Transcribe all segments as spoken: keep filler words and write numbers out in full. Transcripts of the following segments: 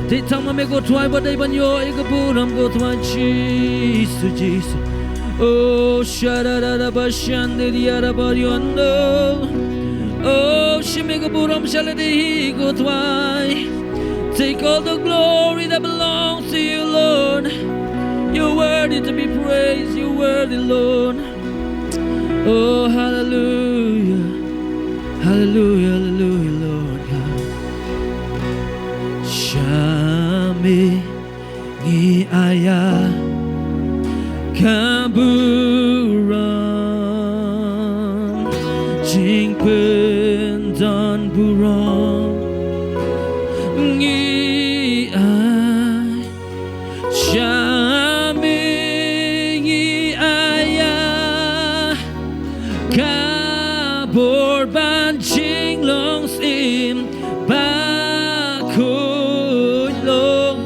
Te tang ma me ko Trai ba dei ban ïoh ïa ka burom ko Trai Jisu, Jisu. Oh, sharararabashandiriarabariondo. Oh, shim ïa ka burom sha lade hi ko Trai. Take all the glory that belongs to you, Lord. You're worthy to be praised. You're worthy, Lord. Oh, hallelujah. Hallelujah, hallelujah, Lord God. Sha me ngi ai ïa ka burom, jingpyndonkam burom ngi ai. Sha me ngi ai ïa ka bor ban jinglong syiem ba khuid long,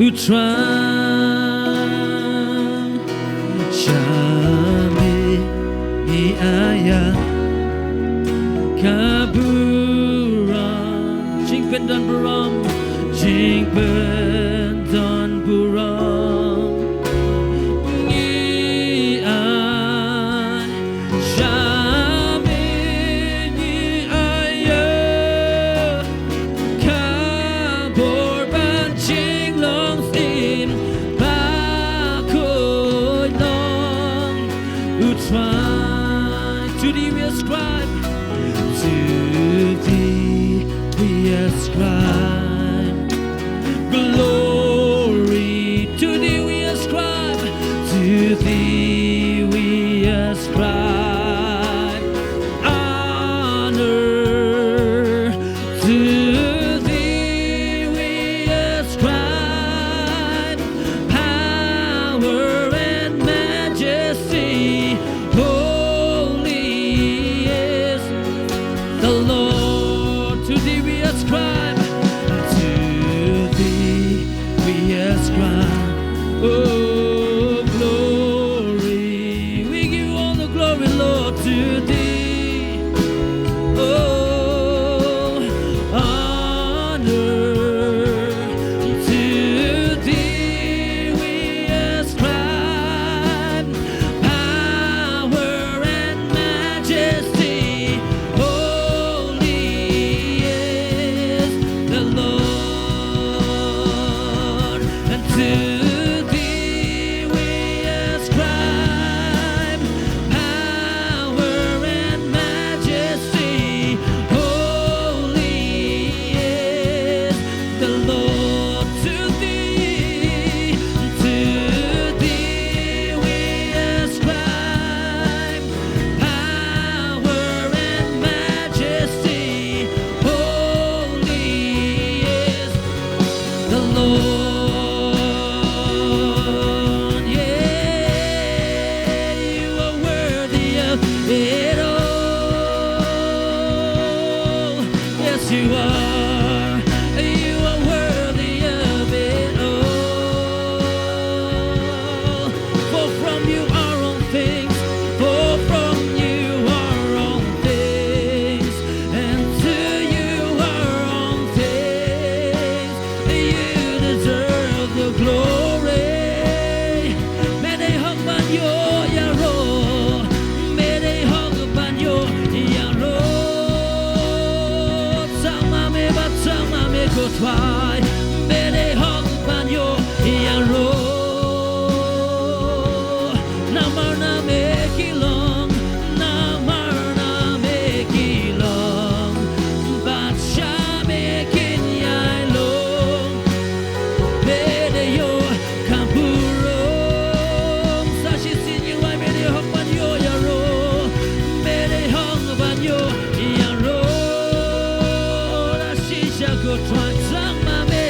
U Trai. Sha me ngi ai ïa ka burom, jingpyndonkam burom, jingpyndonkam burom ngi ai. Sha me ngi ai ïa ka bor ban jinglong syiem ba khuid long, U Trai. To thee we ascribe, to thee we ascribe glory. To thee we ascribe, to thee we ascribe honor. To thee we ascribe power and majesty. Holy is the Lord. To thee we ascribe, to thee we ascribe, oh, glory. We give all the glory, Lord, to thee. Oh, honor. To thee we ascribe power and majesty. Holy is the Lord, and to thee we ascribe power and majesty. Holy is the Lord. To thee, to thee we ascribe power and majesty. Holy is the Lord. Yeah, you are worthy of it all. Yes, you are. You are worthy of it all. For from you are all things. For from you are all things. And to you are all things. You deserve the glory. Me dei hok ban ïoh ïaroh. Me dei hok ban ïoh ïaroh. Tang ma me, bad tang ma me ko Trai. Me dei hok ban ïoh ïaroh. Namar na me ki long, namar na me ki long, bad sha me kin ïai long. Me dei ïoh ka burom. Sa shisien ngi wai, me dei hok ban ïoh ïaroh. Me dei hok ban ïoh ïaroh. Da shisha ko Trai, tang ma me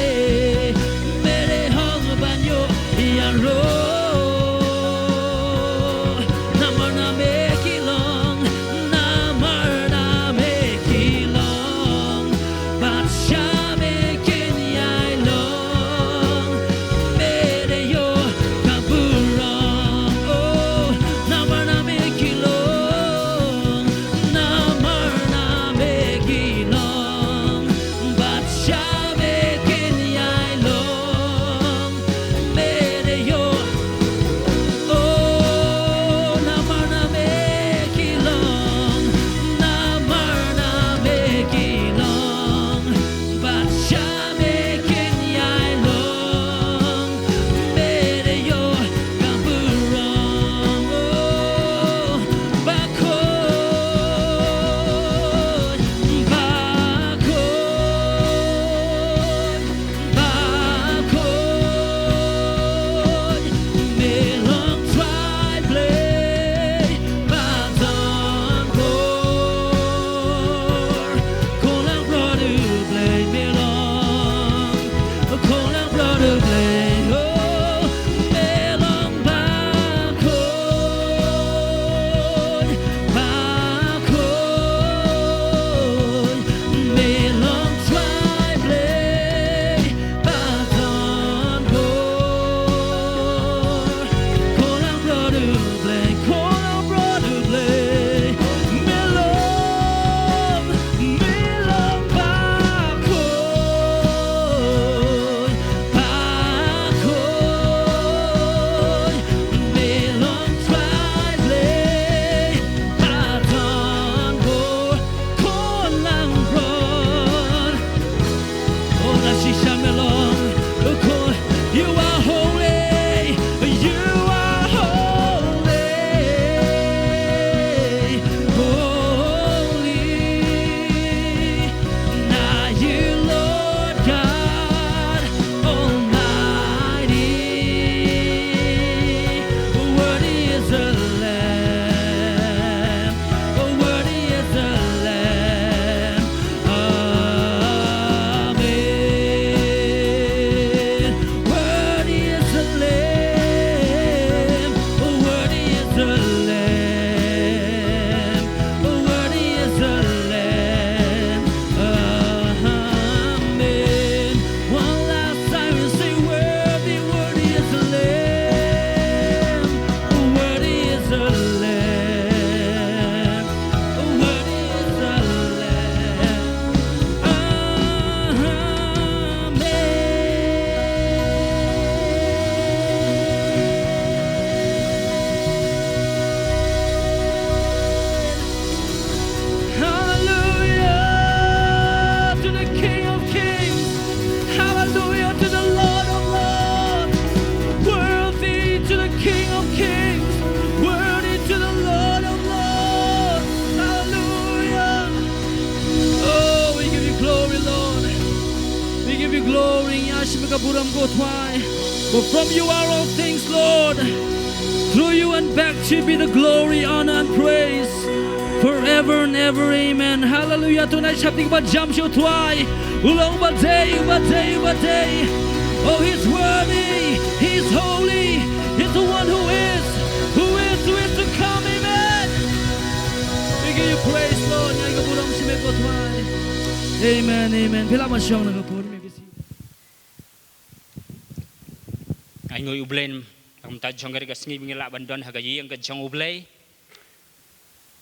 Ko Langbrot U Blei, oh, me long bakhuid, bakhuid, me long Trai Blei ba don bor. Ko Langbrot U Blei, Ko Langbrot U Blei, me long, me long bakhuid, bakhuid, me long Trai Blei ba don bor. Ko Langbrot, oh, na shisha me long, oh, Ko, you are holy, you are holy, holy. Now you, Lord God Almighty, worthy is the Lamb, worthy is the Lamb. Amen. Worthy is the Lamb, worthy is the Lamb, worthy is the Lamb. Amen. One last time we say, worthy, worthy is the Lamb, worthy is the Lamb, worthy is the Lamb. Amen. Hallelujah to the King of Kings. Hallelujah to the Lord of Lords. Worthy to the King of Kings. Worthy to the Lord of Lords. Hallelujah. Oh, we give you glory, Lord. We give you glory. Ngi ai sha me ka burom, ko Trai. For from you are all things, Lord. Through you and back to you be the glory, honor and praise forever and ever. Amen. Hallelujah. Tonight, shapting ba jam sha u Trai. U long ba dei, ba dei, ba dei. Oh, he's worthy. He's holy. He's the one who is, who is, who is to come. Amen. We give you praise, Lord. Ngi ai ka burom sha me, ko Trai. Amen, amen. Phi lah ban shong na ka por, me ki si. Ai ngui U Blei, na ka bynta jong ka ri ka sngi ba ngi lah ban don ha ka ïing ka jong U Blei.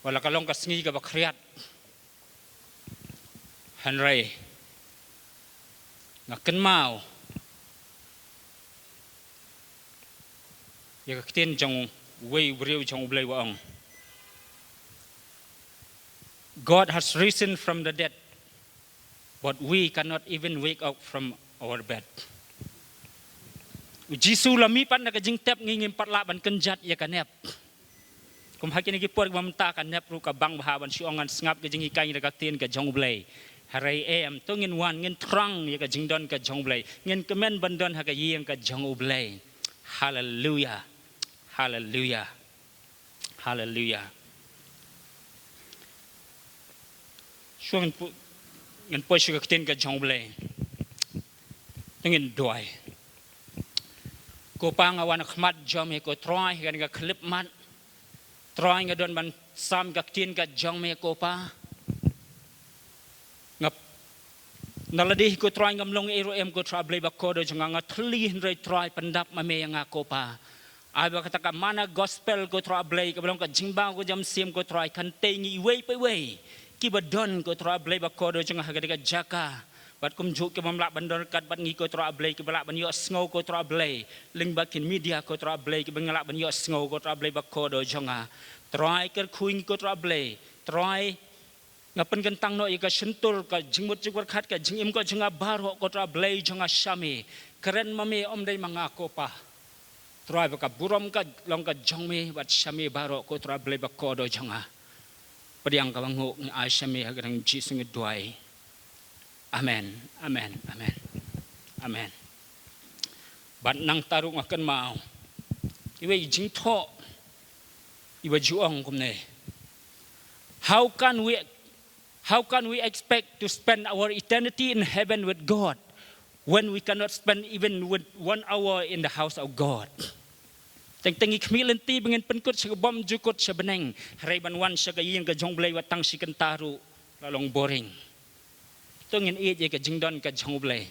Wat la ka long ka sngi kaba khriat, hynrei nga kynmaw ïa ka ktien jong uwei u briew jong U Blei ba ong, "God has risen from the dead, but we cannot even wake up from our bed." U Jisu la mih pat na ka jingtep, ngi ngim pat lah ban kynjat ïa ka nep. Kum ha kine ki por kiba mynta ka nep ruh ka bang bha ban shu ong ngan sngap ka jinghikai na ka ktien ka jong U Blei. Hynrei em, to ngin wan, ngin thrang ïa ka jingdon ka jong U Blei. Ngin kmen ban don ha ka ïing ka jong U Blei. Haleluya. Haleluya. Haleluya. Shuwa ngin pu-, ngin poi sha ka ktien ka jong U Blei, to ngin duwai. Ko Pa, nga wan ha khmat jong me, ko Trai, ha kane ka khyllipmat. Trai, nga don ban sam ka ktien ka jong me, ko Pa. Nga, na lade hi, ko Trai, ngam long ei ruh em, ko Trai Blei bakordor jong nga, nga thylli, hynrei Trai, pyndap ma me ïa nga, ko Pa. Ai ba kata ka manna gospel, ko Trai Blei, kaba long ka jingbam ka jingmynsiem, ko Trai, kan tei ngi iwei pa iwei kiba don, ko Trai Blei bakordor jong nga, ha kata ka jaka. Bad kumjuh kiba ym lah ban don ryngkat bad ngi, ko Trai Blei, kiba lah ban ïohsngew, ko Trai Blei, lyngba ki media, ko Trai Blei, kiba ngi lah ban ïohsngew, ko Trai Blei bakordor jong nga. Trai, kyrkhu ïa ngi, ko Trai Blei. Trai, nga pynkyntang noh ïa ka shyntur, ka jingmut jingpyrkhat, ka jingim ka jong nga baroh, ko Trai Blei jong nga, sha me. Kren ma me, ym dei ma nga, ko Pa. Trai, ba ka burom ka long ka jong me bad sha me baroh, ko Trai Blei bakordor jong nga. Pdiang kaba nguh ngi ai sha me, ha ka kyrteng Jisu ngi duwai. Amen, amen, amen, amen. Bad nangta ruh nga kynmaw iwei i jingthoh iba ju ong kumne: How can we, how can we expect to spend our eternity in heaven with God When we cannot spend even with one hour in the house of God. Teng teng i khmih lynti ba ngin pynkut sha ka bym jukut sha bneng. Hynrei ban wan sha ka ïing ka jong U Blei wat tang shi kynta ruh la long boring. To ngin ïeit ïa ka jingdon ka jong U Blei.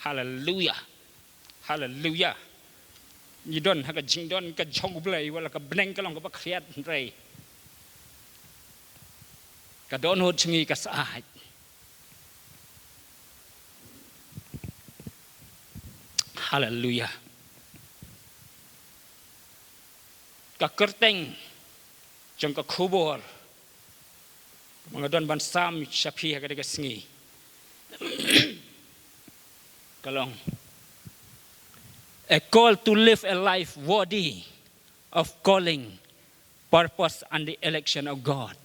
Haleluya. Haleluya. Ngi don ha ka jingdon ka jong U Blei wat la ka bneng ka long kaba khriat hynrei ka dohnud jong ngi ka sah. Haleluya. Ka kyrteng jong ka khubor ba nga don ban sam sha phi ha ka dei ka sngi ka long, a call to live a life worthy of calling, purpose and the election of God.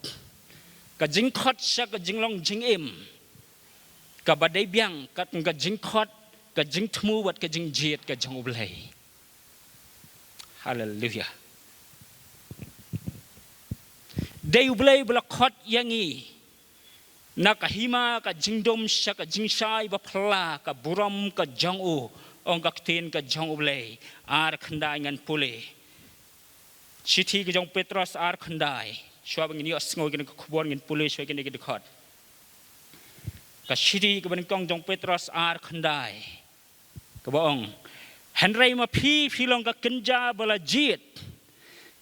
Ka jingkhot sha ka jinglong jingim kaba dei biang kat ka jingkhot, ka jingthmu wat ka jingjied ka jong U Blei. Haleluya. Dei U Blei ba la khot ïa ngi na ka hima ka jingdum sha ka jingshai ba phylla ka burom ka jong u, ong ka ktien ka jong U Blei. Ar khyndai ngan pule. Shithi ka jong Petros ar khyndai. Shuwa ba ngin ïohsngew kine ki khubor ngin pule shuwa kine ki dkhot. Ka shithi kaba nyngkong jong Petros ar khyndai. Kaba ong, hynrei ma phi phi long ka kynja ba la jied,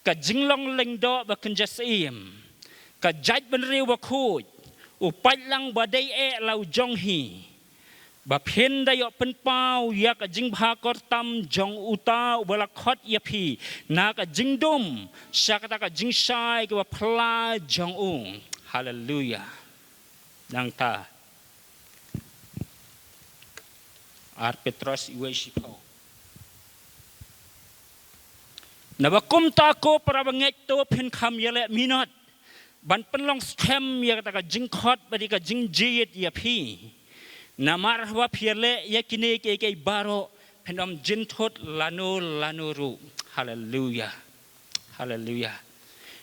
ka jinglong lyngdoh ba kynja syiem, ka jaitbynriew bakhuid, u paidlang ba dei eh la u jong hi, ba phin da ïoh pynpaw ïa ka jingbha kyrtam jong uta uba la khot ïa phi na ka jingdum sha kata ka jingshai kaba phylla jong u. Haleluya. Nangta ar Petros iwei shiphew. Naba kumta ko para bangeit, to phin kham ïaleh minot ban pynlong skhem ïa kata ka jingkhot bad ïa ka jingjied ïa phi. Namar haba phi ïaleh ïa kine kiei kiei baroh phin ym jynthut lano lano ruh. Haleluya. Haleluya.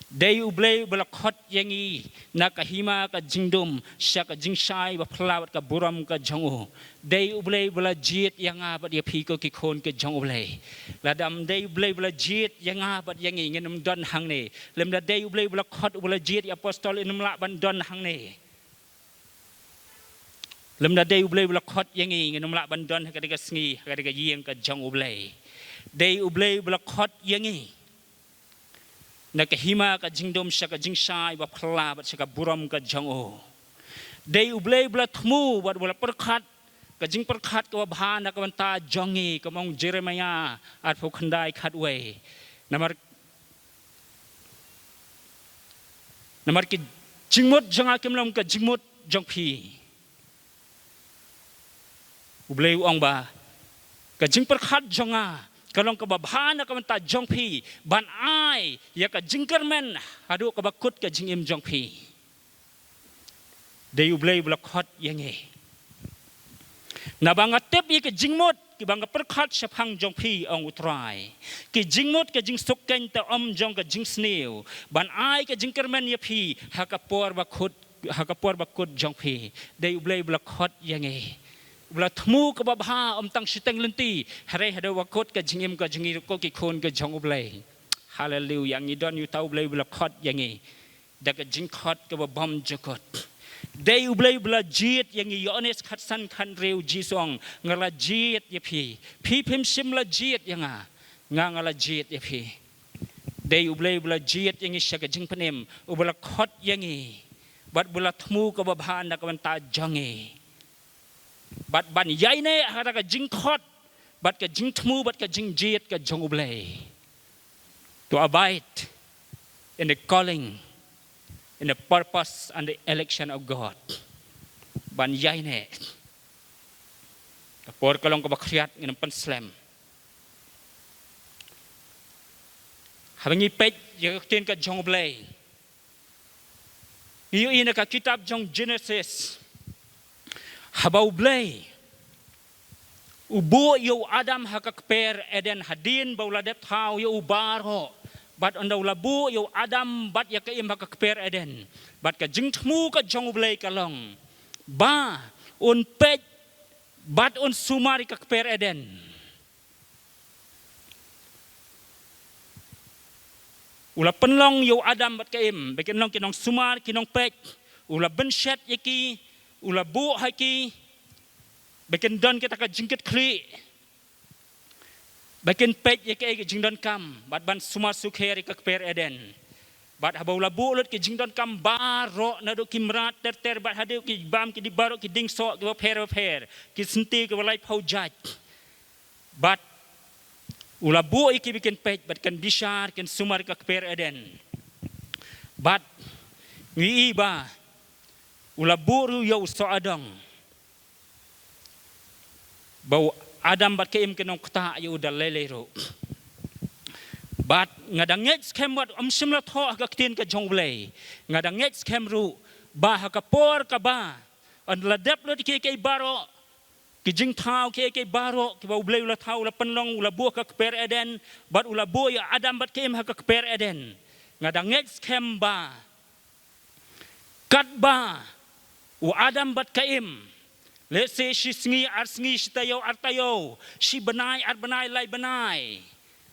Dei U Blei ba la khot ïa ngi na ka hima ka jingdum sha ka jingshai ba phylla wat ka burom ka jong u. Dei U Blei ba la jied ïa nga bad ïa phi ko ki khun ka jong U Blei. Lada ym dei U Blei ba la jied ïa nga bad ïa ngi ngin ym don hangne. Lymda dei U Blei ba la khot, ba la jied ïa apostol, ngin ym lah ban don hangne. Lymda dei U Blei ba la khot ïa ngi ngin ym lah ban don ha ka dei ka sngi ha ka dei ka ïing ka jong U Blei. Dei U Blei ba la khot ïa ngi na ka hima ka jingdum sha ka jingshai ba phylla bad sha ka burom ka jong u. Dei U Blei ba la thmu bad ba la pyrkhat ka jingpyrkhat kaba bha na ka bynta jong ngi, ka ong Jeremaïah arphew khyndai khatwei. Namar, namar ki jingmut jong nga kim long ka jingmut jong phi. U Blei u ong ba ka jingpyrkhat jong nga ka long kaba bha na ka bynta jong phi ban ai ïa ka jingkyrmen haduh kaba kut ka jingim jong phi. Dei U Blei ba la khot ïa ngi. Naba nga tip ïa ki jingmut kiba nga pyrkhat shaphang jong phi, ong U Trai. Ki jingmut ka jingsuk keiñ te ym jong ka jingsniew, ban ai ka jingkyrmen ïa phi ha ka por ba kut, ha ka por ba kut jong phi. Dei U Blei ba la khot ïa ngi. Ba la thmu kaba bha ym tang shiteng lynti, hynrei haduh ba kut ka jingim ka jong ngi ko ki khun ka jong U Blei. Haleluya, ngi don ïa uta U Blei ba la khot ïa ngi da ka jingkhot kaba bymjukut. Dei U Blei ba la jied ïa ngi. Ïoannis khatsan khathynriew Jisu ong, nga la jied ïa phi. Phi phim shym la jied ïa nga. Nga nga la jied ïa phi. Dei U Blei ba la jied ïa ngi sha ka jingpynim, uba la khot ïa ngi bad ba la thmu kaba bha na ka bynta jong ngi. Bad ban ïaineh ha kata ka jingkhot bad ka jingthmu bad ka jingjied ka jong U Blei. To abide in the calling, in the purpose and the election of God. Ban ïaineh. Ka por ka long kaba khriat, ngin ym pynslem. Haba ngi peit ïa ka ktien ka jong U Blei, ngi ïohi na ka kitab jong Genesis, haba U Blei u buh ïa u Adam ha ka kper Eden, hadien ba u la dep thaw ïa u baroh, bad ynda u la buh ïa u Adam bad ïa ka Im ha ka kper Eden, bad ka jingthmu ka jong U Blei ka long ba un peit Bad un sumar ïa ka kper Eden. U la pynlong ïa u Adam bad ka Im ba kin long ki nongsumar, ki nongpeit. U la bynshet ïa ki, u la buh ha ki ba kin don kita ka jingkitkhlieh, ba kin peit ïa kaei ka jingdonkam bad ban sumar sukher ïa ka kper Eden. Bad haba u la buh lut ki jingdonkam baroh, naduh ki mrad ter ter bad haduh ki bam ki dih baroh, ki dieng soh kiba pher ba pher, ki synti kiba laiphew jait. Bad u la buh ïa ki ba kin peit bad kin bishar, kin sumar ïa ka kper Eden. Bad ngi ïohi ba u la buh ruh ïa u soh adong, ba u Adam bad ka Im kin ong ktah ïa u da lei lei ruh. Bad nga da ngeit skhem, wat ym shym la thoh ha ka ktien ka jong U Blei. Nga da ngeit skhem ruh ba ha ka por kaba yn la dep lut kiei kiei baroh, ki jingthaw kiei kiei baroh kiba U Blei u la thaw, u la pynlong, u la buh ha ka kper Eden, bad u la buh ïa u Adam bad ka Im ha ka kper Eden. Nga da ngeit skhem ba katba u Adam bad ka Im, lehse shi sngi, ar sngi, shi taïew, ar taïew, shi bnai, ar bnai, lai bnai,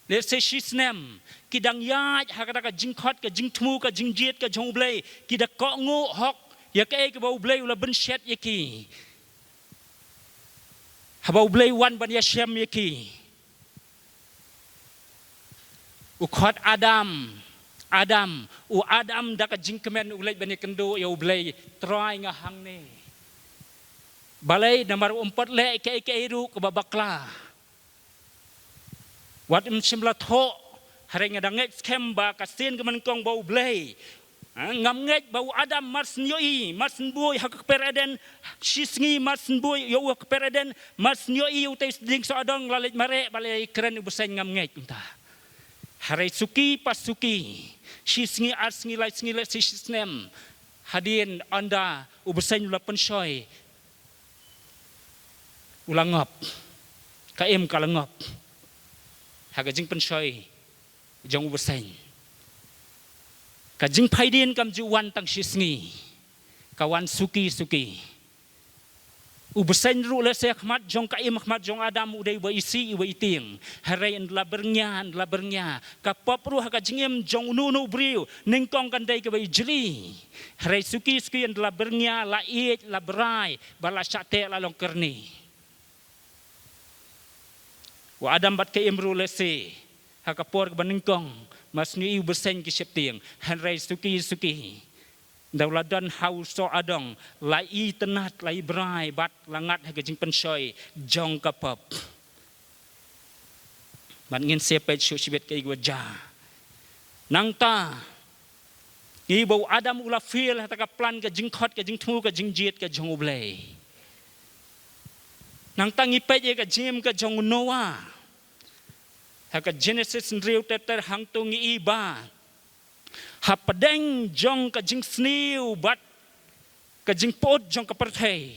lehse shi snem, ki dang ïaid ha kata ka jingkhot, ka jingthmu, ka jingjied ka jong U Blei, ki da kohnguh hok ïa kaei kaba U Blei u la bynshet ïa ki, haba U Blei u wan ban ïashem ïa ki. U khot Adam, Adam, u Adam da ka jingkmen u leit ban ïakynduh ïa U Blei, Trai, nga hangne. Balei? Namar um pat leh kaei kaei ruh kaba bakla. Wat ym shym la thoh, hynrei nga da ngeit skhem ba ka sien kaba nyngkong ba U Blei, ha, ngam ngeit ba u Adam mar shu ïohi, mar shu buh ha ka kper Eden, shi sngi mar shu buh ïa u ha ka kper Eden, mar shu ïohi ïa utei u dieng soh adong, la leit mareh bad la ïakren u bseiñ, ngam ngeit kumta. Hynrei suki pa suki, shi sngi, ar sngi, lai sngi, lehse shi snem, hadien ynda u bseiñ u la pynshoi, u la ngop. Ka Im ka la ngop ha ka jingpynshoi jong u bseiñ. Ka jingphaidien kam ju wan tang shi sngi, ka wan suki suki. U bseiñ ruh lehse ha khmat jong ka Im, ha khmat jong Adam, u dei uba isih, uba itieng. Hynrei ynda la byrngia, ynda la byrngia, ka pop ruh ha ka jingim jong uno uno u briew nyngkong kan dei kaba ijli. Hynrei suki suki ynda la byrngia, la ïeit, la brai, bad la shah teh, la long kyrni. U Adam bad ka Im ruh lehse ha ka por kaba nyngkong mar shu ïohi u bseiñ ki sheptieng. Hynrei suki suki, ynda la don ha u soh adong, la itynnad, la ibrai, bad la ngat ha ka jingpynshoi jong ka pop. Bad ngin sa peit shuh shibit kaei kaba jia. Nangta ngi ïohi ba u Adam u la fail ha kata ka plan, ka jingkhot, ka jingthmu, ka jingjied ka jong U Blei. Nangta ngi peit ïa ka jingim ka jong u Noah ha ka Genesis hynriew ter ter. Hangto ngi ïohi ba hapdeng jong ka jingsniew bad ka jingpyut jong ka pyrthei,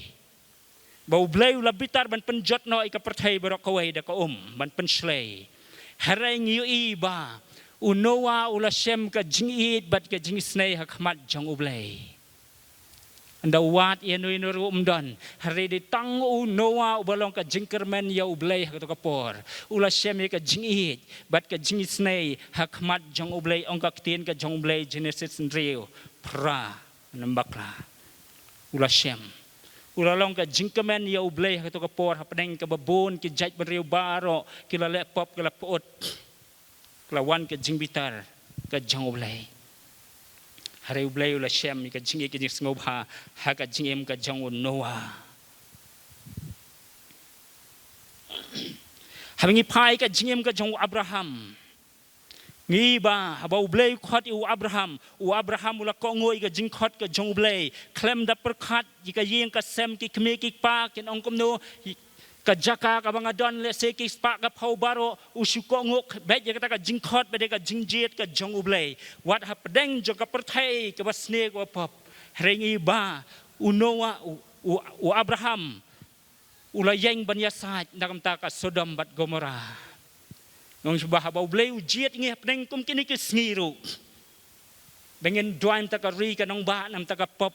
ba U Blei u la bitar ban pynjot noh ïa ka pyrthei baroh kawei da ka um ban pynshlei. Hynrei ngi ïohi ba u Noah u la shem ka jingïeit bad ka jingisynei ha khmat jong U Blei. Ynda u wad ïa uno uno ruh um don, hynrei dei tang u Noah uba long ka jingkyrmen ïa U Blei ha kato ka por. U la shem ïa ka jingïeit bad ka jingisynei ha khmat jong U Blei, ong ka ktien ka jong U Blei, Genesis hynriew, phra, nambakla. U la shem. U la long ka jingkmen ïa U Blei ha kato ka por, hapdeng kaba bun ki jaitbynriew baroh ki la leh pop, ki la pyut, ki la wan ka jingbitar ka jong U Blei. Hynrei U Blei u la shem ïa ka jingïeit, ka jingsngewbha ha ka jingim ka jong u Noah. Haba ngi phai ka jingim ka jong u Abraham, ngi ïohi ba haba U Blei u khot ïa u Abraham, u Abraham u la kohnguh ïa ka jingkhot ka jong U Blei. Khlem da pyrkhat ïa ka ïing ka sem, ki kmie ki kpa kin ong kumno, ka jaka kaba nga don, lehse ki spah ka phew baroh, u shu kohnguh beit ïa kata ka jingkhot ba dei ka jingjied ka jong U Blei. Wat hapdeng jong ka pyrthei kaba sniew, kaba pop. Hynrei ngi ïohi ba u Noah, u, u, u Abraham, u la ïeng ban ïasaid na ka bynta ka Sodom bad Gomorrah. Ngi ong shuh ba haba U Blei u jied ngi hapdeng kum kine ki sngi ruh, ba ngin duwai na ka bynta ka ri, ka nongbah, na ka bynta ka pop,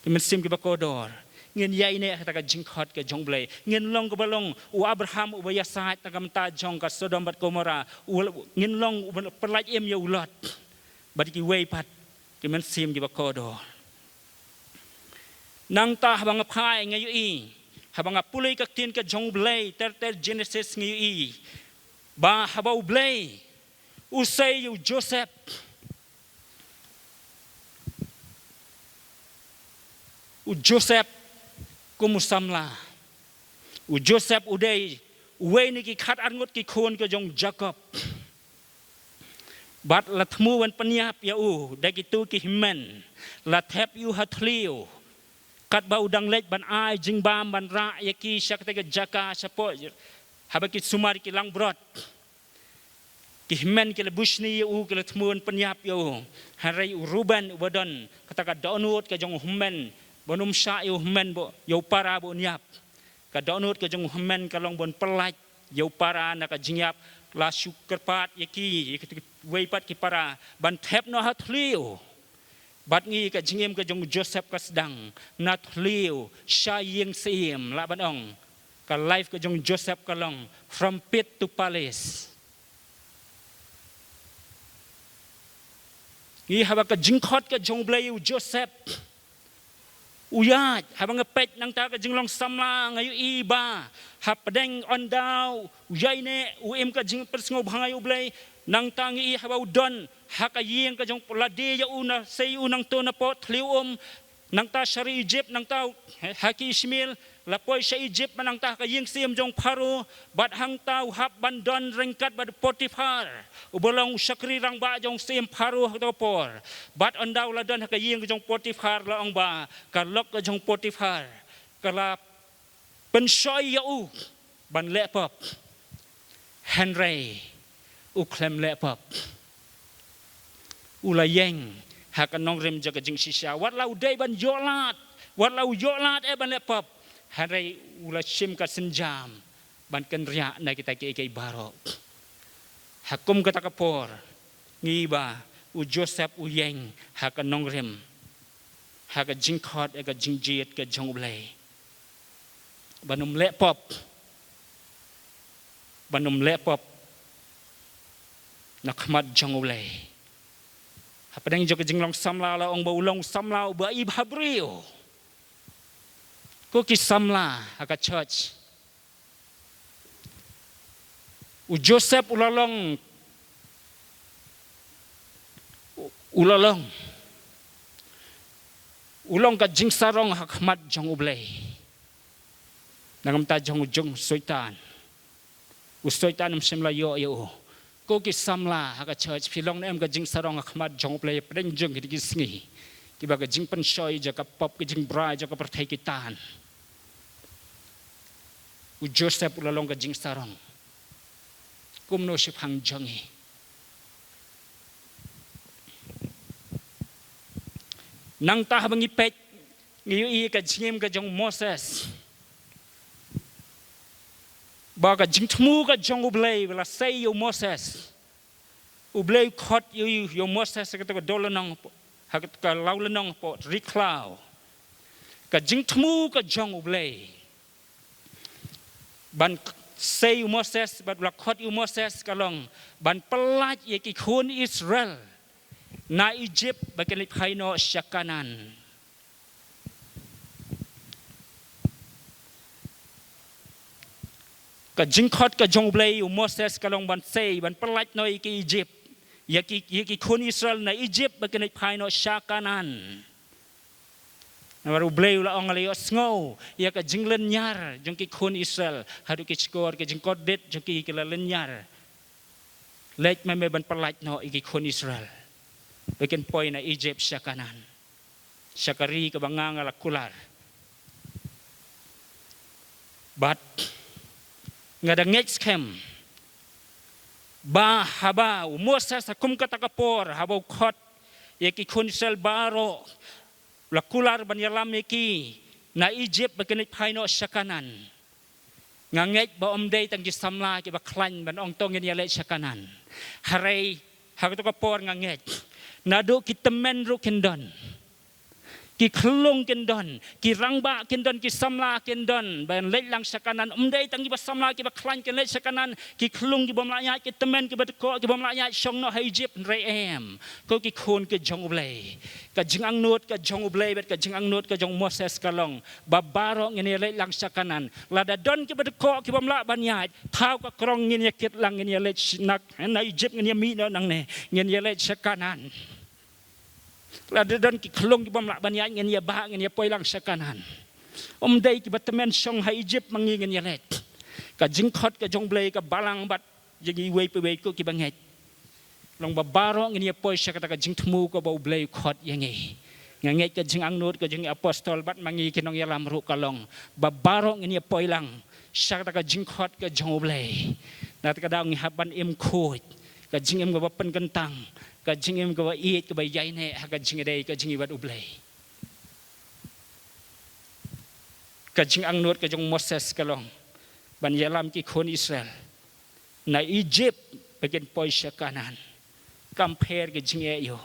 ki mynsiem kiba kordor. Ngin ïai neh ha kata ka jingkhot ka jong U Blei. Ngin long kaba long u Abraham uba ïasaid na ka bynta jong ka Sodom bad Gomorrah. U, ngin long uba pynlait im ïa u Lot bad kiwei pat ki mynsiem kiba kordor. Nangta haba nga phai nga ïohi, haba nga pule ka ktien ka jong U Blei ter ter Genesis nga ïohi ba haba U Blei u sei ïa u Joseph, u Joseph kum u samla. U Joseph u dei uwei na ki khatar ngut ki khun ka jong u Jakob. Bad la thmu ban pynïap ïa u da kito ki hynmen, la thep ïa u ha thliew, katba u dang leit ban ai jingbam ban rah ïa ki sha kata ka jaka shapoh, haba ki sumar ki langbrot. Ki hynmen ki la bushni ïa u, ki la thmu ban pynïap ïa u. Hynrei u Reuben uba don kata ka dohnud ka jong u hynmen, ban ym shah ïa u hynmen ba, ïa u para ba un ïap. Ka dohnud ka jong u hynmen ka long ban pynlait ïa u para na ka jingïap, la shu kyrpad ïa ki, ïa kiwei pat ki para ban thep noh ha thliew. Bad ngi ka jingim ka jong u Joseph ka sdang na thliew sha ïing syiem, lah ban ong. Ka life ka jong u Joseph ka long from pit to palace. Ngi haba ka jingkhot ka jong U Blei ïa u Joseph u ïaid, haba nga peit nangta ka jinglong samla nga ïohi ba hapdeng ynda u ïaineh u im ka jingpynsngewbha ïa U Blei, nangta ngi ïohi haba u don ha ka ïing ka jong, la die ïa u, na sei ïa u nangto napoh thliew um, nangta sha ri Egypt, nangta ha ki Ishmael, la poi sha Egypt, nangta ha ka ïing syiem jong Pharaoh, bad hangta u hap ban don ryngkat bad Potiphar, uba long u shakri rangbah jong syiem Pharaoh ha kato ka por. Bad ynda u la don ha ka ïing jong Potiphar, la ong ba ka lok ka jong Potiphar ka la pynshoi ïa u ban leh pop. Hynrei u khlem leh pop. U la ïeng ha ka nongrim jong ka jingshisha. Wat la u dei ban ïoh lad, wat la u ïoh lad eh ban leh pop, hynrei u la shim ka sienjam ban kynriah na kita kiei kiei baroh. Ha kum kata ka por ngi ïohi ba u Joseph u ïeng ha ka nongrim, ha ka jingkhot, ha ka jingjied ka jong U Blei. Ban ym leh pop. Ban ym leh pop na khmat jong U Blei. Hapdeng jong ka jinglong samla la ong ba u long samla uba i bhabriew. Ko ki samla ha ka church, u Joseph u la long, u la long, u long ka jingsarong ha khmat jong U Blei. Na ka bynta jong u jong u Soitan, u Soitan um shym la ïoh ïa u. Ko ki samla ha ka church, phi long ne em ka jingsarong ha khmat jong U Blei hapdeng jong kine ki sngi kiba ka jingpynshoi jong ka pop, ka jingbrai jong ka pyrthei ki tan? U Joseph u la long ka jingsarong. Kumno shaphang jong ngi? Nangta haba ngi peit, ngi ïohi ka jingim ka jong u Moses, ba ka jingthmu ka jong U Blei ba la sei ïa u Moses. U Blei u khot ïa u, ïa u Moses ha kato ka dewlynnong, ha kato ka lawlynnong hapoh ri khlaw. Ka jingthmu ka jong U Blei ban k-, sei ïa u Moses, bad u la khot ïa u Moses ka long ban pyllait ïa ki khun Israel na Egypt ba kin leit phai noh sha Kanaan. Ka jingkhot ka jong U Blei ïa u Moses ka long ban sei, ban pyllait noh ïa ki Egypt, ïa ki, ïa ki khun Israel na Egypt ba kin leit phai noh sha Kanaan. Namar U Blei u la ong, la ïohsngew ïa ka jinglynñiar jong ki khun Israel, haduh ki shkor, ka jingkordit jong ki, ki la lynñiar. Leit ma me ban pyllait noh ïa ki khun Israel ba kin poi na Egypt sha Kanaan, sha ka ri kaba nga, nga la kular. Bad nga da ngeit skhem ba haba u Moses ha kum kata ka por, haba u khot ïa ki khun Israel baroh, la kular ban ïalam ïa ki na Egypt ba kin leit phai noh sha Kanaan. Nga ngeit ba ym dei tang ki samla kiba khlaiñ ban ong to ngin ïaleit sha Kanaan. Hynrei ha kato ka por nga ngeit naduh ki tymmen ruh kin don, Ki khyllung kin don, ki rangbah kin don, ki samla kin don ban leit lang sha Kanaan. Ym dei tang kiba samla kiba khlaiñ kin leit sha Kanaan, ki khyllung ki bym lah ïaid, ki tymmen kiba dkoh ki bym lah ïaid shong noh ha Ijipt, hynrei em. Ko ki khun ki jong U Blei, ka jingangnud ka jong U Blei bad ka jingangnud ka jong Moses ka long ba baroh ngin ïa leit lang sha Kanaan. Lada don kiba dkoh ki bym lah ban ïaid, thaw ka krong ngin ïa kit lang, ngin ïa leit sha na, na Ijipt, ngin ïa mih noh nangne, ngin ïa leit sha Kanaan. Lada don ki khyllung ki bym lah ban ïaid, ngin ïa bah, ngin ïa poi lang sha Kanaan. Ym dei kiba tymmen shong ha Ijipt ma ngi ngin ïa leit. Ka jingkhot ka jong U Blei ka balang bad jong iwei pa iwei ko kiba ngeit. Long ba baroh ngin ïa poi sha kata ka jingthmu kaba U Blei u khot ïa ngi. Nga ngeit ka jingangnud ka jong i apostol bad ma ngi ki nongïalam ruh ka long ba baroh ngin ïa poi lang sha kata ka jingkhot ka jong U Blei. Na kata ka daw ngi hap ban im khuid, ka jingim kaba pynkyntang, ka jingim kaba ïeit, kaba ïaineh ha ka jingïadei, ka jingïeit bad U Blei. Ka jingangnud ka jong Moses ka long ban ïalam ki khun Israel na Ijipt ba kin poi sha Kanaan. Kam pher ka jingeh ïa u.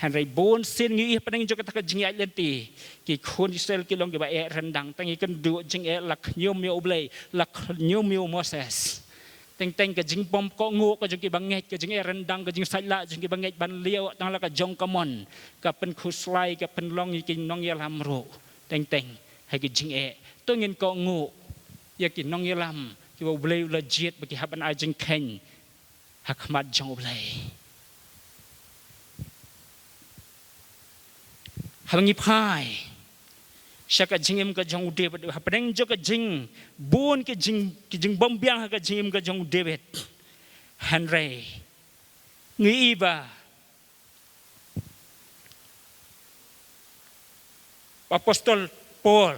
Hynrei bun sien ngi ïohi hapdeng jong kata ka jingïaid lynti, ki khun Israel ki long kiba eh ryndang, tang ïa kynduh jingeh, la khñium ïa U Blei, la khñium ïa u Moses. Teng teng ka jingbym kohnguh ka jong kiba ngeit, ka jingeh ryndang, ka jingsaitlah jong kiba ngeit ban leh tang la ka jong ka mon, ka pynkhuslai, ka pynlong ïa ki nongïalam ruh teng teng ha ki jingeh. To ngin kohnguh ïa ki nongïalam kiba U Blei u la jied ba ki hap ban ai jingkheiñ ha khmat jong U Blei. Haba ngi phai sha ka jingim ka jong u David, hapdeng jong ka jingbun ki jing, ki jingbymbiang ha ka jingim ka jong u David, hynrei ngi i ba apostol Paul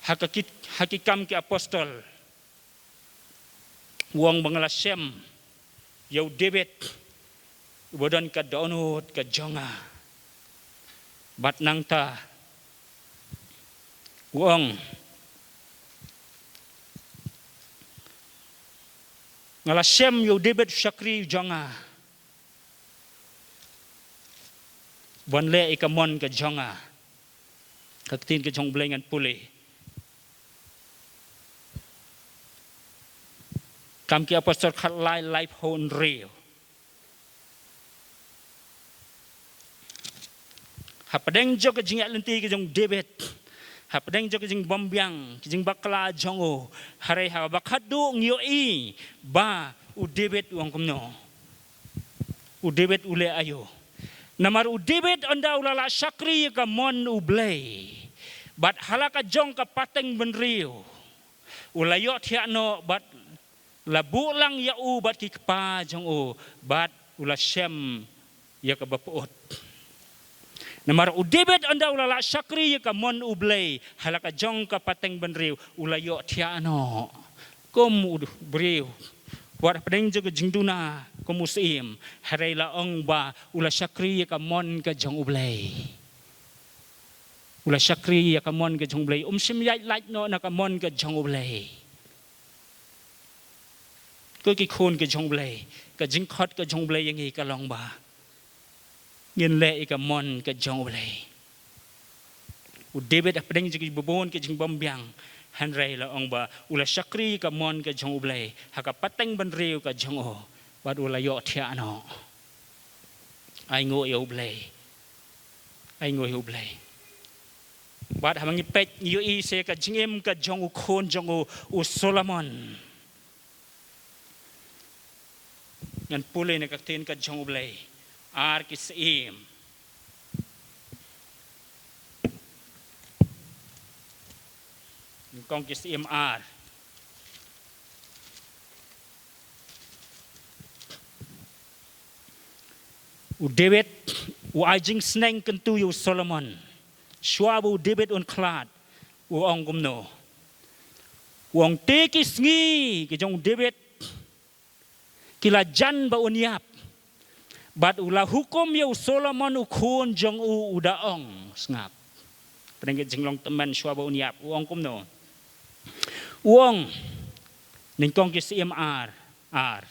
ha ka ki, ha ki Kam ki Apostol, u ong ba nga la shem ïa u David uba don ka dohnud ka jong nga. Bad nangta u ong, nga la shem ïa u David u shakri u jong nga ban leh ïa ka mon ka jong nga. Ka ktien ka jong U Blei ngan pule. Kam ki Apostol khatlai, laiphew hynriew. Hapdeng jong ka jingïaid lynti ka jong u David, hapdeng jong ka jingbymbiang, ka jingbakla jong u, hynrei haba khatduh ngi ïohi ba u David u ong kumno. U David u leh aïu? Namar u David ynda u la lah shakri ïa ka mon U Blei, bad ha la ka jong ka pateng bynriew u la ïohthiah noh bad la buh lang ïa u bad ki kpa jong u, bad u la shem ïa kaba pyut. Namar u David ynda u la lah shakri ïa ka mon U Blei ha la ka jong ka pateng bynriew, u la ïohthiah noh kum u briew wat hapdeng jong ka jingduna kum u syiem, hynrei la ong ba u la shakri ïa ka mon ka jong U Blei. U la shakri ïa ka mon ka jong U Blei, um shym ïaid lait noh na ka mon ka jong U Blei. Ko ki khun ka jong U Blei, ka jingkhot ka jong U Blei ïa ngi ka long ba ngin leh ïa ka mon ka jong U Blei. U David hapdeng jong ki bun ki jingbymbiang, hynrei la ong ba u la shakri ïa ka mon ka jong U Blei ha ka pateng bynriew ka jong u, bad u la ïohthiah noh. Ainguh ïa U Blei. Ainguh ïa U Blei. Bad haba ngi peit ngi ïohi sa ka jingim ka jong u khun jong u, u Solomon. Ngan pule na ka ktien ka jong U Blei. Ar Ki Syiem. Nyngkong Ki Syiem ar. U David u ai jingsneng kyntu ïa u Solomon. Shuwa ba u David un khlad, u ong kumno? U ong te ki sngi ki jong u David ki la jan ba un ïap. Bad u la hukum ïa u Solomon u khun jong u, u da ong, sngap. Pynban ka jinglong tymmen shuwa ba un ïap, u ong kumno? U ong, Nyngkong Ki Syiem ar, ar.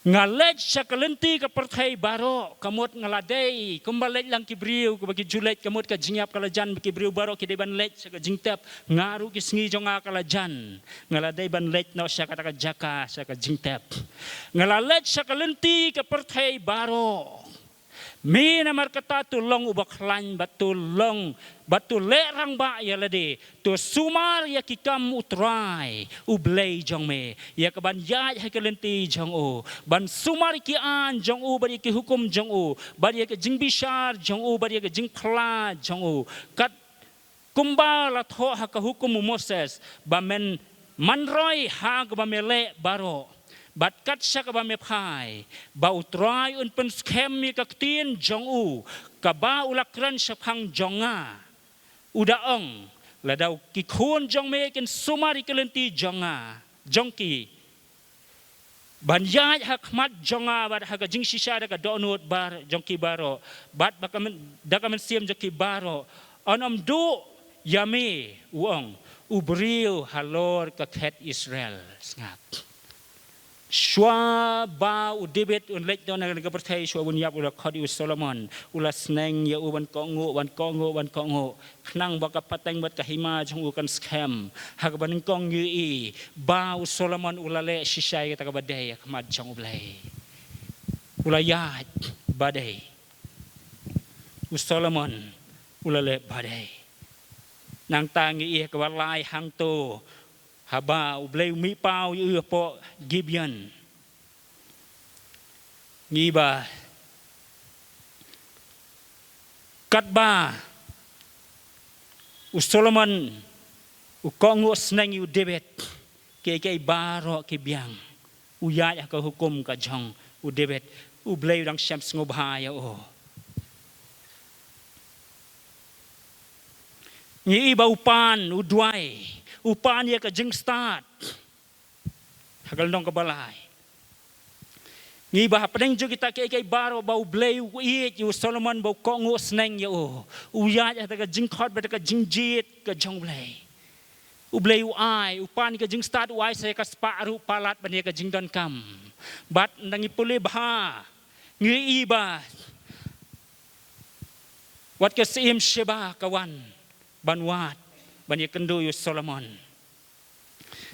Nga leit sha ka lynti ka pyrthei baroh, ka mut nga la dei kumba leit lang ki briew, kumba ki ju leit, ka mut ka jingïap ka la jan ba ki briew baroh ki dei ban leit sha ka jingtep. Nga ruh ki sngi jong nga ka la jan, nga la dei ban leit noh sha kata ka jaka, sha ka jingtep. Nga la leit sha ka lynti ka pyrthei baroh. Me namar kata to long uba khlaiñ bad to long bad to leh rangbah ïa lade, to sumar ïa ki kam U Trai U Blei jong me, ïa kaban ïaid ha ka lynti jong u, ban sumar ïa ki aiñ jong u bad ïa ki hukum jong u, bad ïa ka jingbishar jong u bad ïa ka jingphla jong u, kat kumba la thoh ha ka hukum u Moses, ba men man roi ha kaba me leh baroh, bad kat sha kaba me phai, ba U Trai un pynskhem ïa ka ktien jong u, kaba u la kren shaphang jong nga. U da ong, lada ki khun jong me kin sumar ïa ka lynti jong nga, jong ki, ban ïaid ha khmat jong nga bad ha ka jingshisha da ka dohnud bar jong ki baroh, bad ba ka myn-, da ka mynsiem jong ki baroh, yn ym duh ïa me, u ong, u briew halor ka khet Israel. Sngap. Shuwa ba u David un leit noh na ka pyrthei, shuwa ban ïap, u la khot ïa u Solomon, u la sneng ïa u ban kohnguh, ban kohnguh, ban kohnguh, khnang ba ka pateng bad ka hima jong u kan skhem. Ha kaba nyngkong ngi ïohi ba u Solomon u la leh shisha ïa kata kaba dei ha khmat jong U Blei. U la ïaid ba dei. U Solomon u la leh ba dei. Nangta ngi ïohi ha kaba lai hangto, haba U Blei u mih paw ïa u hapoh Gibeon. Ngi ïohi ba katba u Solomon u kohnguh sneng ïa u David, kiei kiei baroh ki biang. U ïaid ha ka hukum ka jong u David. U Blei u dang shem sngewbha ïa u. Ngi ïohi ba u pan, u duwai, u pan ïa ka jingstad. Ha ka lynnong kaba lai, ngi ïohi ba hapdeng jong kita kiei kiei baroh ba U Blei u ïeit ïa u Solomon ba u kohnguh sneng ïa u, u ïaid ha ka jingkhot bad ka jingjied ka jong U Blei. U Blei u ai, u pan ïa ka jingstad, u ai sa ïa ka spah ruh palat ban ïa ka jingdonkam. Bad ngi pule bha, ngi ïohi ba wat ka Syiem Sheba ka wan ban wad, ban ïakynduh ïa u Solomon.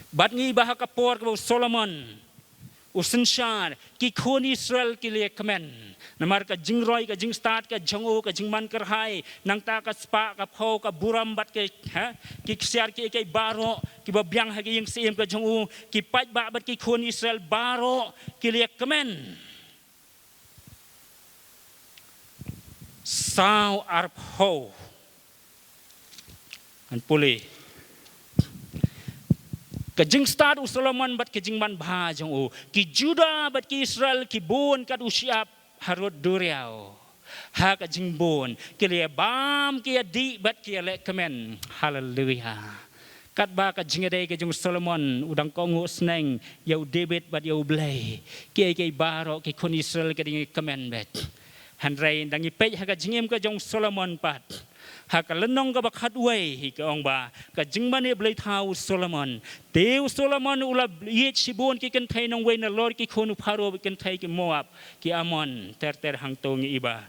Bad ngi ïohi ba ha ka por kaba u Solomon u synshar, ki khun Israel ki la ïakmen. Namar ka jingroi, ka jingstad ka jong u, ka jingman kyrhai, nangta ka spah, ka phew, ka burom bad ki, ha, ki ksiar kiei kiei baroh kiba biang ha ka ïing syiem ka jong u, ki paidbah bad ki khun Israel baroh ki la ïakmen. Saw arphew. Ngan pule. Ka jingstad u Solomon bad ka jingman bha jong u. Ki Judah bad ki Israel ki bun kat u shyiap harud duriaw. Ha ka jingbun ki la ïabam, ki ïadih bad ki ïalehkmen. Haleluia. Katba ka jingïadei ka jong u Solomon u dang kohnguh sneng ïa u David bad ïa U Blei, kiei kiei baroh ki khun Israel ki dang ïakmen beit. Hynrei ngi dang ïa peit ha ka jingim ka jong u Solomon pat, ha ka lynnong kaba khatwei, hi ka ong ba ka jingmane bleithaw u Solomon. Te u Solomon u la ïeit shibun ki kynthei nongwei nalor ki khun u Pharaoh, ki kynthei ki Moab, ki Ammon, ter ter hangto ngi ïohi ba.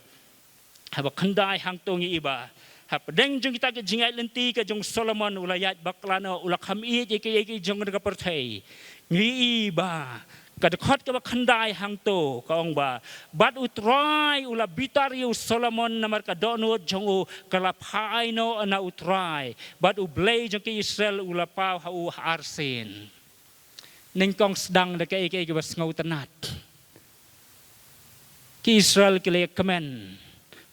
Haba khyndai hangto ngi ïohi ba hapdeng jong kita ki jingïaid lynti ka jong u Solomon, u la ïaid bakla noh, u la kham ïeit ïa kiei kiei jong ka pyrthei. Ngi ïohi ba ka dkhot kaba khyndai hangto ka ong ba, bad U Trai u la bitar ïa u Solomon namar ka dohnud jong u ka la phai noh na U Trai, bad U Blei jong ki Israel u la paw ha u ha arsien. Nyngkong sdang da kaei kaei kaba sngewtynnat. Ki Israel ki la ïakmen.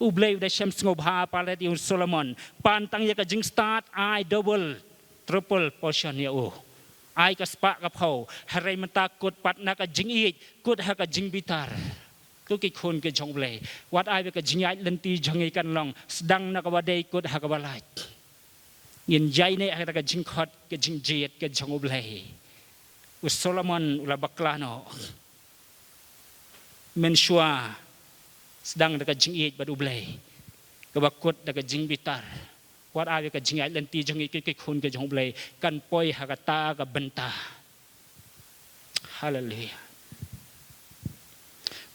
U Blei u da shem sngewbha palat ïa u Solomon. Pan tang ïa ka jingstad, ai double, triple portion ïa u. Ai ka spah ka phew. Hynrei mynta kut pat na ka jingïeit, kut ha ka jingbitar. Ko ki khun ki jong U Blei, wat ai ba ka jingïaid lynti jong ngi kan long sdang na kaba dei, kut ha kaba lait. Ngin ïaineh ha ka jingkhot, ka jingjied ka jong U Blei. U Solomon u la bakla noh. Mynshuwa sdang da ka jingïeit bad U Blei, kaba kut da ka jingbitar. Wat ai ba ka jingïaid lynti jong ngi ki, ki khun ki jong U Blei kan poi ha kata ka bynta. Haleluia.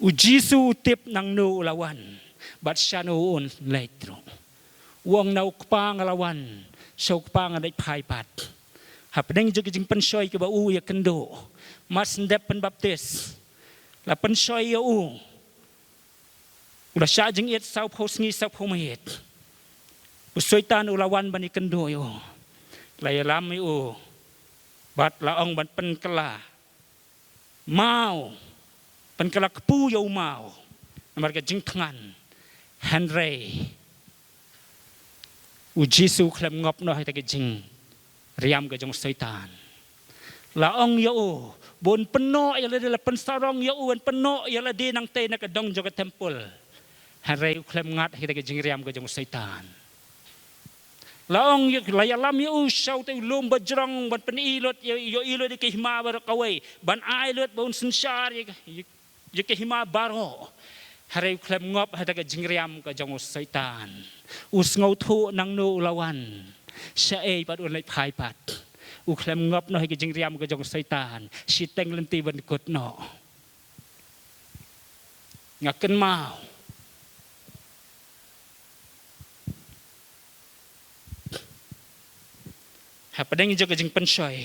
U Jisu u tip nangno u la wan bad shano un leit ruh. U ong na u Kpa nga la wan, sha u Kpa ngan leit phai pat. Hapdeng jong ki jingpynshoi kiba u ïakynduh, mar shen dep pynbaptis, la pynshoi ïa u. U la shah jingit sawphew sngi sawphew miet. U Soitan u la wan ban ïakynduh ïa u. La ïalam ïa u bad la ong ban pynkylla maw, pynkylla kpu ïa u maw namar ka jingthngan. Hynrei u Jisu u khlem ngop noh ïa ka jingriam ka jong u Soitan. La ong ïa u ba un pynnoh ïa lade, la pynsarong ïa u ban pynnoh ïa lade nangtei na ka dong jong ka templ. Hynrei u khlem ngat ïa ka jingriam ka jong u Soitan. La ong ïa, la ïalam ïa u sha utei u lum bajrong ban pyni lut ïa, ïohi lut ïa ka hima baroh kawei, ban ai lut ba un synshar ïa, ïa, ïa ka hima baroh. Hynrei u khlem ngop ha ka jingriam ka jong u Soitan. U sngewthuh nangno u la wan, shaei pat un leit phai pat. U khlem ngop noh ha ka jingriam ka jong u Soitan. Shiteng lynti ban kut noh. Nga kynmaw hapdeng jong ka jingpynshoi,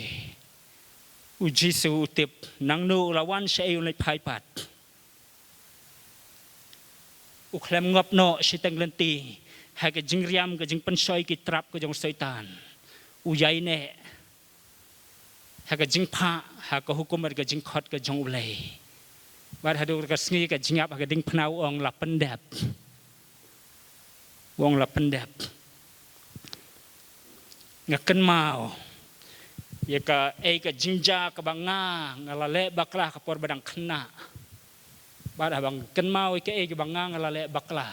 u Jisu u tip nangno u la wan, shaei un leit phai pat. U khlem ngop noh shiteng lynti ha ka jingriam ka jingpynshoi ki trap ka jong u Soitan. U ïaineh ha ka jingphah ha ka hukum bad ka jingkhot ka jong U Blei. Bad haduh ka sngi ka jingïap ha ka diengphna u ong la pyndep. U ong la pyndep. Nga kynmaw ïa kaei ka jingjia kaba nga, nga la leh bakla ka por ba dang khynnah. Bad haba nga kynmaw ïa kaei kaba nga, nga la leh bakla,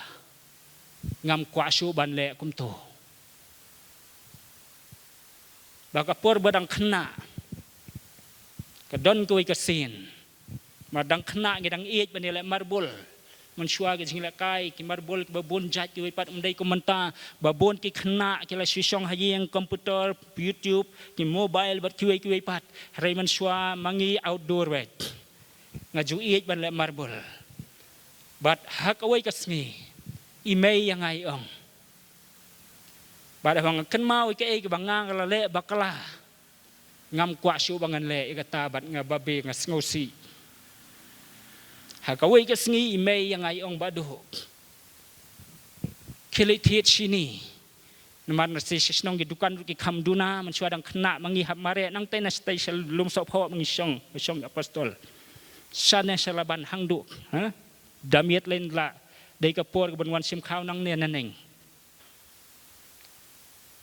ngam kwah shuh ban leh kumto. Ba ka por ba dang khynnah ka don kawei ka sien. Mar dang khynnah ngi dang ïeit ban ïaleh marbul. Mynshuwa ki jinglehkai ki marbul kiba bun jait kiwei pat, ym dei kum mynta ba bun ki khynnah ki la shu shong ha ïing, computer, YouTube, ki mobile bad kiwei kiwei pat. Hynrei mynshuwa ma ngi outdoor wei. Nga ju ïeit ban leh marbul. Bad ha kawei ka sngi i mei ïa nga i ong, bad haba nga kynmaw ïa kaei kaba nga, nga la leh bakla, ngam kwah shuh ba ngan leh ïa kata bad nga babe, nga sngewsih. Ha kawei ka sngi i mei ïa nga i ong, Bah Duh, khie leit thied shini. Namar na sha shnong ki dukan ruh ki kham duna, mynshuwa dang khynnah ma ngi hap mareh nangtei na shatei sha Lumsohphoh ma ngi shong, shong apostol. Shane sha Laban hangduh, ha? Da miet lei, la dei ka por kaban wan shim khaw nangne naneng.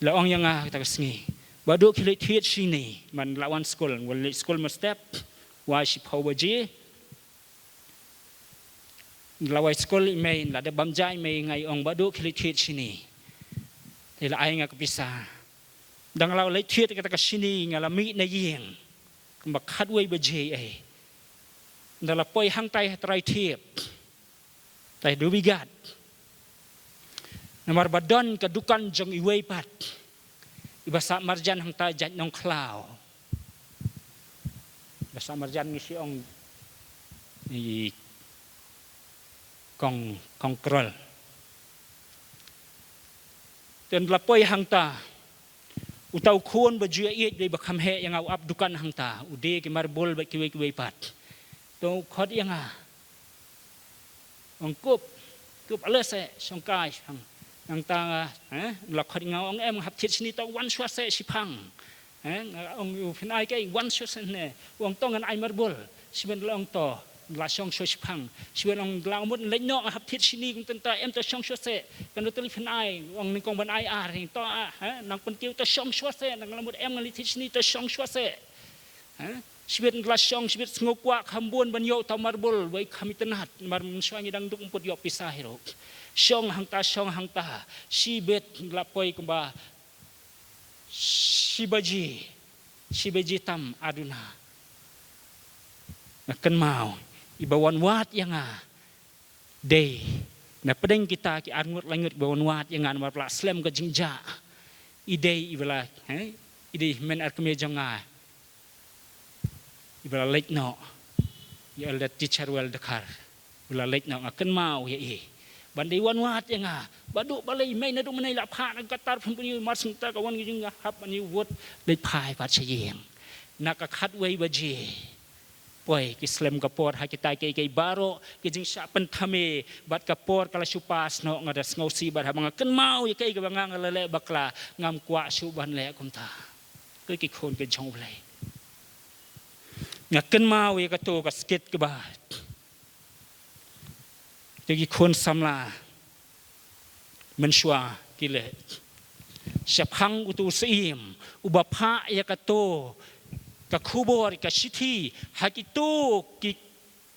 La ong ïa nga kata ka sngi, Bah Duh, khie leit thied shini. Man la wan skul, wan leit skul mynstep, wai shiphew baje. La wai skul i mei, la dep bam ja i mei, nga i ong, Bah Duh, khie leit thied shini. Te la ai nga ka pisa. Dang la leit thied kata ka shini nga la mih na ïing kumba khatwei baje ei. Nda la poi hangtai ha trai thiep, tai Dubigat. Namar ba don ka dukan jong iwei pat iba sah marjan hangta, jait nongkhlaw. Ba sah marjan ngi shu ong i kong, kong krol. Te nda la poi hangta, uta u khun ba ju ïa ïeit, dei ba kham heh ïa nga, u ap dukan hangta, u die ki marbul bad kiwei kiwei pat. Te u khot ïa nga, ong, Kup, Kup, ale seh shong kai shipang. Nangta nga, eh, la khot ïa nga, ong, em, hap thied shini, to wan shuwa seh shipang. Eh, nga ong, u phin ai kaei, wan shuwa seh ne. U ong, to ngan ai marbul. Shibun la ong, to, la shong shuwa shipang. Shibun ong, la mut leit noh, nga hap thied shini kumta, em, to shong shuwa seh. Kan, to leit phin ai, u ong, nyngkong ban ai ar, to, ah, eh, nang pynkiew, to shong shuwa seh, nang la mut em ngan leit thied shini, to shong shuwa seh. Ha? Shibit la shong, shibit sngew kwah kham bun ban ïoh uta u marbul, wei kham itynnad, namar mynshuwa ngi dang duk, ym pat ïoh pisa hi ruh. Shong hangta, shong hangta, shibit la poi kumba shi baje, shi baje tam aduna. Nga kynmaw, iba wan wad ïa nga, dei na pdeng kita ki arngut laingut ba wan wad ïa nga namar ba la slem ka jingjah. I dei iba la, eh, i dei hynmen ar kmie jong nga iba la leit noh, i Elder Teacher Well Dkhar. U la leit noh, nga kynmaw ïa i. Ban dei wan wad ïa nga. Ba duh balei mei naduh mynne la phah na ka tar phin pynïoh mar sngewta ka wan ki jong nga hap ban ïoh wut leit phai pat sha ïing. Na ka khatwei baje. Poi ki slem ka por ha kita kiei kiei baroh ki jingshah pynthame bad ka por ka la shu pass noh nga da sngewsih bad haba nga kynmaw ïa kaei kaba nga nga la leh bakla ngam kwah shuh ban leh kumta. Ko ki khun ki jong U Blei. Nga kynmaw ïa kato ka skit kaba Te ki khun samla mynshuwa ki leh. Shaphang uto u syiem uba phah ïa kato ka khubor ka shithi ha kito ki,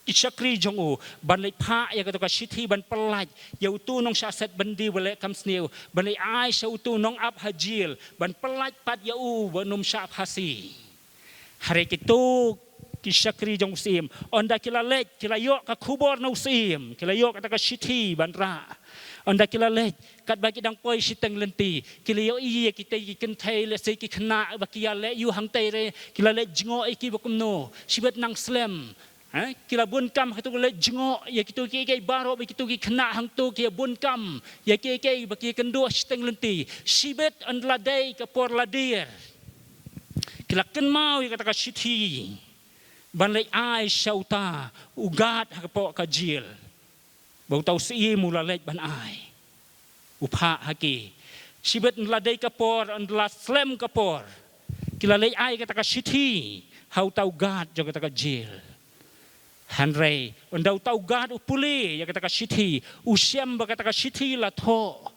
ki shakri jong u ban leit phah ïa kato ka shithi ban pyllait ïa uto u nongshah set byndi ba leh kam sniew ban leit ai sha uto u nongap ha jil ban pyllait pat ïa u ba un ym shah phasi. Hynrei kito ki shakri jong u syiem, ynda ki la leit, ki la ïoh ka khubor na u syiem, ki la ïoh kata ka shithi ban rah. Ynda ki la leit, katba ki dang poi shiteng lynti, ki la ïohi ïa kitei ki kynthei, lehse ki khynnah ba ki ïaleh ïa u hangtei re, ki la leit jngoh ïa ki ba kumno, shibit nang slem. Ha, ki la bun kam hangto, ki la leit jngoh ïa kito kiei kiei baroh, ba kito ki khynnah hangto ki ïa bun kam ïa kiei kiei ba ki ïa kynduh shiteng lynti. Shibit ynda la dei ka por la dier, ki la kynmaw ïa kata ka shithi ban leit ai sha uta u guard hapoh ka jil, ba uta u syiem u la leit ban ai, u phah ha ki. Shibit ynda la dei ka por, ynda la slem ka por, ki la leit ai kata ka shithi ha uta u guard jong kata ka jil. Hynrei ynda uta u guard u pule ïa kata ka shithi, u shem ba kata ka shithi la thoh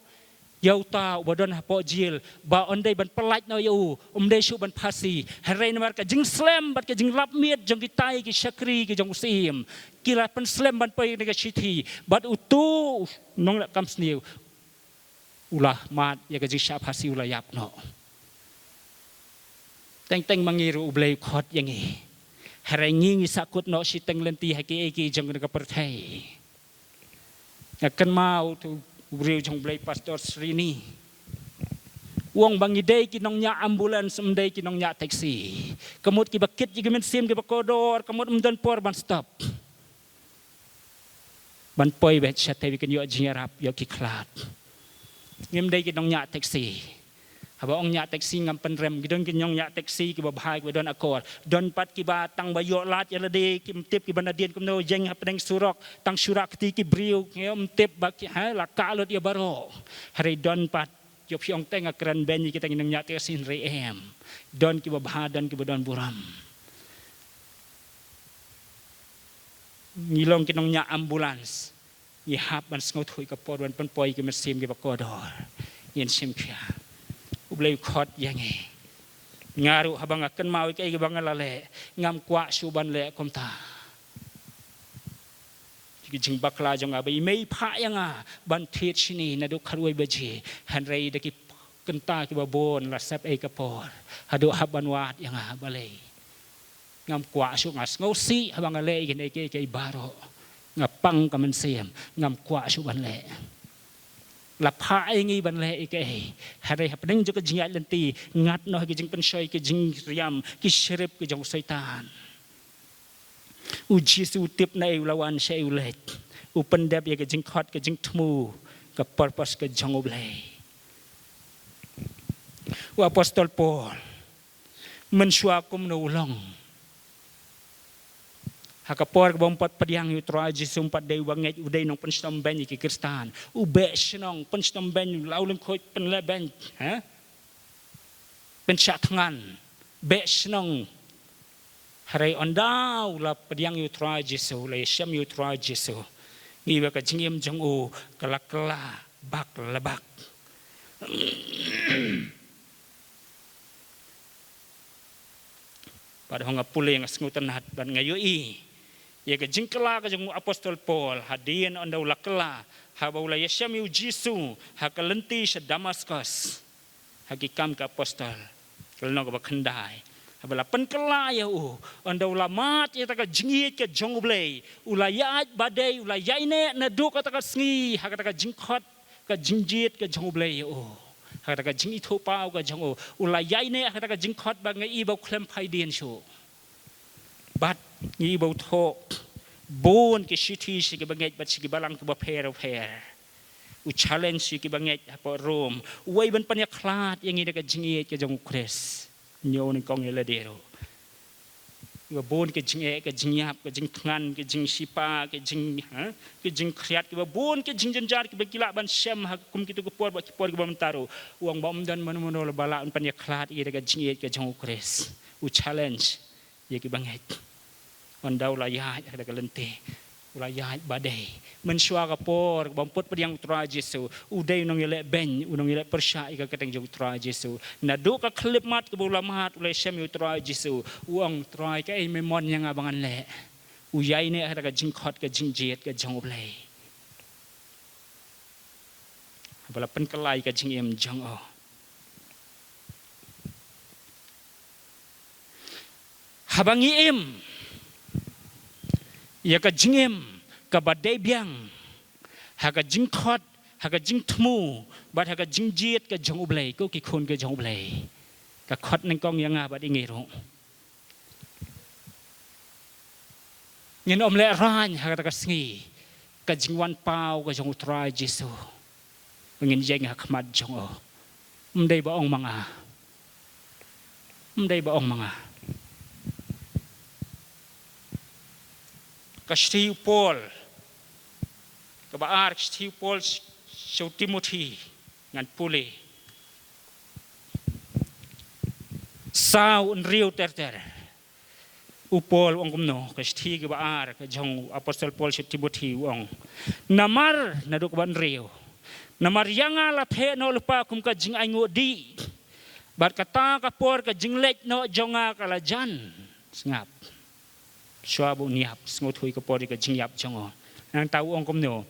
ïa uta uba don hapoh jil, ba un dei ban pyllait noh ïa u, um dei shuh ban phasi. Hynrei namar ka jingslem bad ka jinglap miet jong kitai ki shakri ki jong u syiem, ki la pynslem ban poi ïa ka shithi, bad uto u nongleh kam sniew u la mad ïa ka jingshah phasi, u la ïap noh. Teng teng ma ngi ruh U Blei u khot ïa ngi. Hynrei ngi ngi sahkut noh shiteng lynti ha kiei kiei jong kane ka pyrthei. Nga kynmaw uto u briew jong U Blei, Pastor Srini. U ong ba ngi dei ki nongñiah ambulance, ym dei ki nongñiah taxi. Ka mut kiba kit ïa ki mynsiem kiba kordor, ka mut ym don por ban stop. Ban poi beit shatei ba kin ïoh jingïarap, ïoh ki khlad. Ngim dei ki nongñiah taxi. Haba ong ñiah taxi ngam pynrem, ki don ki nongñiah taxi kiba bha, kiba don akor. Don pat kiba tang ba ïoh lad ïa lade, kim tip kiba nadien kumno, ïeng hapdeng surok, tang shu rah kti ki briew, kim tip ba ki, ha, la kah lut ïa baroh. Hynrei don pat, ïoh phi ong te nga kren beiñ ïa kita ki nongñiah taxi, hynrei em. Don kiba bha, don kiba don burom. Ngi long ki nongñiah ambulance, ngi hap ban sngewthuh ïa ka por ban pynpoi ïa ki mynsiem kiba kordor. Ngin shim khia. U Blei u khot ïa ngi. Nga ruh haba nga kynmaw ïa kaei kaba nga la leh, ngam kwah shuh ban leh kumta. Ki jingbakla jong nga ba i mei i phah ïa nga ban thied shini naduh khatwei baje, hynrei da ki kynta kiba bun la sep ei ka por haduh hap ban wad ïa nga. Balei? Ngam kwah shuh, nga sngewsih haba nga leh ïa kine kiei kiei baroh. Nga pang ka mynsiem, ngam kwah shuh ban leh. La phah ïa ngi ban leh ïa kaei, hynrei hapdeng jong ka jingïaid lynti ngat noh ki jingpynshoi, ki jingriam, ki shrip ki jong u Soitan. U Jisu u tip naei u la wan, shaei u leit. U pyndep ïa ka jingkhot, ka jingthmu, ka purpose ka jong U Blei. U apostol Paul, mynshuwa kumno u long? Ha ka por kaba um pat pdiang ïa u Trai Jisu, um pat dei uba ngeit, u dei nongpynshitom beiñ ïa ki Khristan. U beh shnong, pynshitom beiñ, law lyngkhuid, pynleh beiñ, ha? Pynshah thngan, beh shnong. Hynrei ynda u la pdiang ïa u Trai Jisu, la ïashem ïa u Trai Jisu, ngi ba ka jingim jong u ka la kylla bak la bak. Bad haba nga pule nga sngewtynnat bad nga ïohi ïa ka jingkylla ka jong u apostol Paul hadien ynda u la kylla, haba u la ïashem ïa u Jisu ha ka lynti sha Damaskos. Ha Ki Kam ki Apostol, ka lynnong kaba khyndai. Haba la pynkylla ïa u, ynda u la mad ïa kata ka jingïeit ka jong U Blei, u la ïaid ba dei, u la ïaineh naduh kata ka sngi ha kata ka jingkhot, ka jingjied ka jong U Blei ïa u, ha kata ka jingithuhpaw ka jong u. U la ïaineh ha kata ka jingkhot ba nga i ba u khlem phai dien shuh. Bad ngi i ba u thoh Bun ki shithi sha ki bangeit bad sha ki balang kiba pher pher. U challenge sha ki bangeit hapoh Rom. Uwei ban pynïakhlad ïa ngi da ka jingïeit ka jong u Khrist. Ñiew nyngkong ïa lade ruh. Kiba bun ki jingeh, ki jingïap, ki jingthngan, ki jingshipa, ki jing, ha? Ki jingkhriat, kiba bun ki jingjynjar, kiba ki lah ban shem ha kum kito ki por, bad ki por kiba mynta ruh. U ong ba ym don mano mano laba lah ban pynïakhlad ïa da ka jingïeit ka jong u Khrist. U challenge ïa ki bangeit. Ynda u la ïaid ha kata ka lynti, u la ïaid ba dei. Mynshuwa ka por ba ym put pdiang u Trai Jisu, u dei u nongïaleh beiñ, u nongïaleh pyrshah ïa ka kyrteng jong u Trai Jisu. Naduh ka khyllipmat kaba u la mad, u la shem ïa u Trai Jisu. U ong, Trai, kaei me mon ïa nga ba ngan leh? U ïaineh ha kata ka jingkhot ka jingjied ka jong U Blei. Haba la pynkylla ïa ka jingim jong u. Haba ngi im ïa ka jingim kaba dei biang ha ka jingkhot, ha ka jingthmu, bad ha ka jingjied ka jong U Blei, ko ki khun ka jong U Blei. Ka khot nyngkong ïa nga bad ïa ngi ruh. Ngin ym lehraiñ ha kata ka sngi ka jingwan paw ka jong u Trai Jisu. Ngin ïeng ha khmat jong u. Ym dei ba ong ma nga. Ym dei ba ong ma nga. Ka shithi u Paul. Kaba ar, ka shithi u Paul sh-, sha u Timothi. Ngan pule. Saw hynriew ter ter. U Paul u ong kumno, ka shithi kaba ar, ka jong u Apostol Paul sha u Timothi u ong. Namar, naduh kaba hynriew. Namar ïa nga la theh noh lypa kum ka jingainguh dih. Bad kata ka por ka jingleit noh jong nga ka la jan. Sngap. Shuwa ba un ïap, sngewthuh ïa ka por ïa ka jingïap jong u. Nangta u ong kumno.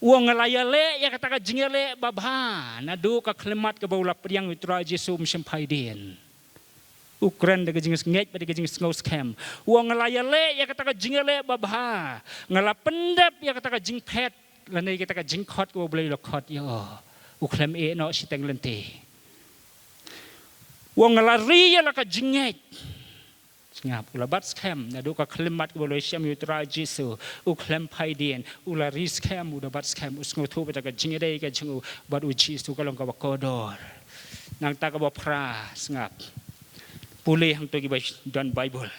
U ong nga la ïaleh ïa kata ka jingïaleh babha. Naduh ka khyllipmat kaba u la pdiang ïa u Trai Jisu, ym shym phai dien. U kren da ka jingngeit bad da ka jingsngew skhem. U ong nga la ïaleh ïa kata ka jingïaleh babha. Nga la pyndep ïa kata ka jingphet. Lane kata ka jingkhot kaba U Blei u la khot ïa u. U khlem ïeh noh shiteng lynti. U ong nga la ri ïa la ka jingngeit. Sngap, u la bat skhem, naduh ka khyllipmat kaba u la shem ïa u Trai Jisu, u khlem phai dien, u la ri skhem, u da bat skhem, u sngewthuh ba kata ka jingïadei ka jong u bad u Jisu ka long kaba kordor. Nangta kaba phra, sngap. Pule hangto kiba don Baibl.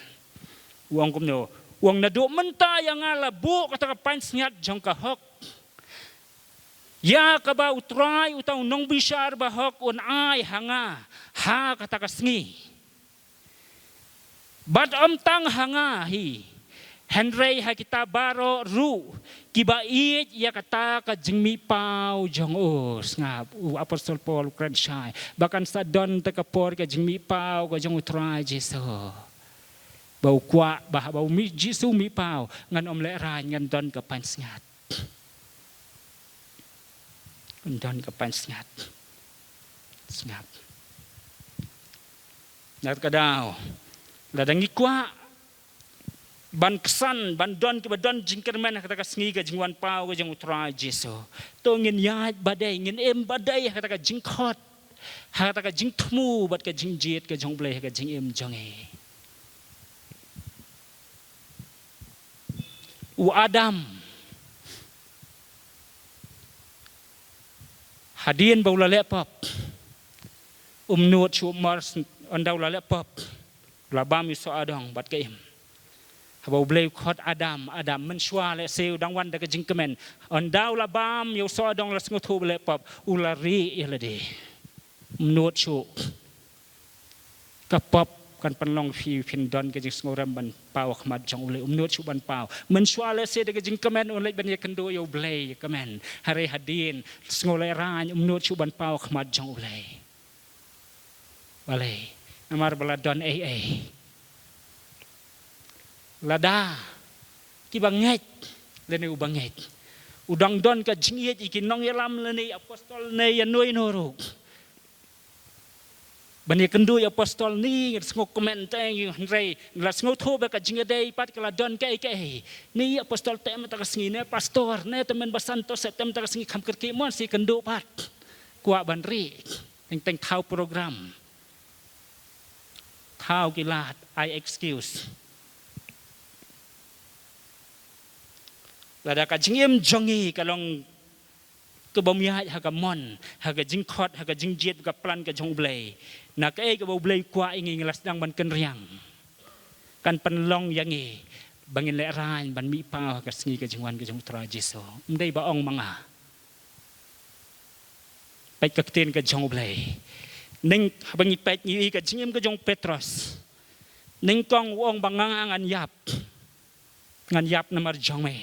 U ong kumno, u ong naduh mynta ïa nga la buh kata ka pansngiat jong ka hok. Ïa kaba u Trai uta u nongbishar bahok un ai ha nga, ha kata ka sngi. Bad ym tang ha nga hi. Hynrei ha kita baroh ruh kiba ïeit ïa kata ka jingmihpaw jong u. Sngap, u Apostol Paul u kren shai ba kan sa don te ka por ka jingmihpaw ka jong u Trai Jisu. Ba u kwah ba, ba u mih Jisu mihpaw ngan ym lehraiñ, ngan don ka pansngiat. Ngan don ka pansngiat. Sngap. Nangta ka daw. Lada ngi kwah ban ksan, ban don kiba don jingkyrmen ha kata ka sngi ka jingwan paw ka jong u Trai Jisu. To ngin ïaid ba dei, ngin im ba dei ha kata ka jingkhot. Ha kata ka jingthmu bad ka jingjied ka jong U Blei ha ka jingim jong ngi. U Adam. Hadien ba u la leh pop. Um nud shuh mar sn-, ynda u la leh pop. U la bam ïa u soh adong bad ka im. Haba U Blei u khot Adam, Adam, mynshuwa lehse u dang wan da ka jingkmen. Ynda u la bam ïa u soh adong la sngewthuh ba leh pop, u la rieh ïa lade. Um nud shuh. Ka pop kan pynlong phi phin don ka jingsngewrem ban paw ha khmat jong U Blei, um nud shuh ban paw. Mynshuwa lehse da ka jingkmen un leit ban ïakynduh ïa U Blei ïa kmen. Hynrei hadien, sngewlehraiñ, um nud shuh ban paw ha khmat jong U Blei. Balei? Namar ba la don ei ei. Lada kiba ngeit lane uba ngeit u dang don ka jingïeit ïa ki nongïalam lane apostol ne ïa no ïa no ruh. Ban ïakynduh ïa apostol ni, ngi sngewkmen te ngi, hynrei la sngewthuh ba ka jingïadei pat ka la don kaei kaei. Ni apostol te mynta ka sngi, ne pastor, ne tymmen basan to se te mynta ka sngi, kham kyrkieh mon sa ïakynduh pat. Kwah ban rieh. Teng teng thaw program. Thaw ki lad ai excuse. Lada ka jingim jong ngi ka long kaba ym ïaid ha ka mon, ha ka jingkhot, ha ka jingjied, ka plan ka jong U Blei, na kaei kaba U Blei u kwah ïa ngi, ngi la sdang ban kynriang. Kan pynlong ïa ngi ba ngin lehraiñ ban mihpaw ha ka sngi ka jingwan ka jong U Trai Jisu. Ym dei ba ong ma nga. Peit ka ktien ka jong U Blei. Ning haba ngi peit ngi ïohi ka jingim ka jong u Petros. Nyngkong u ong ba nga ngan ïap. Ngan ïap namar jong me.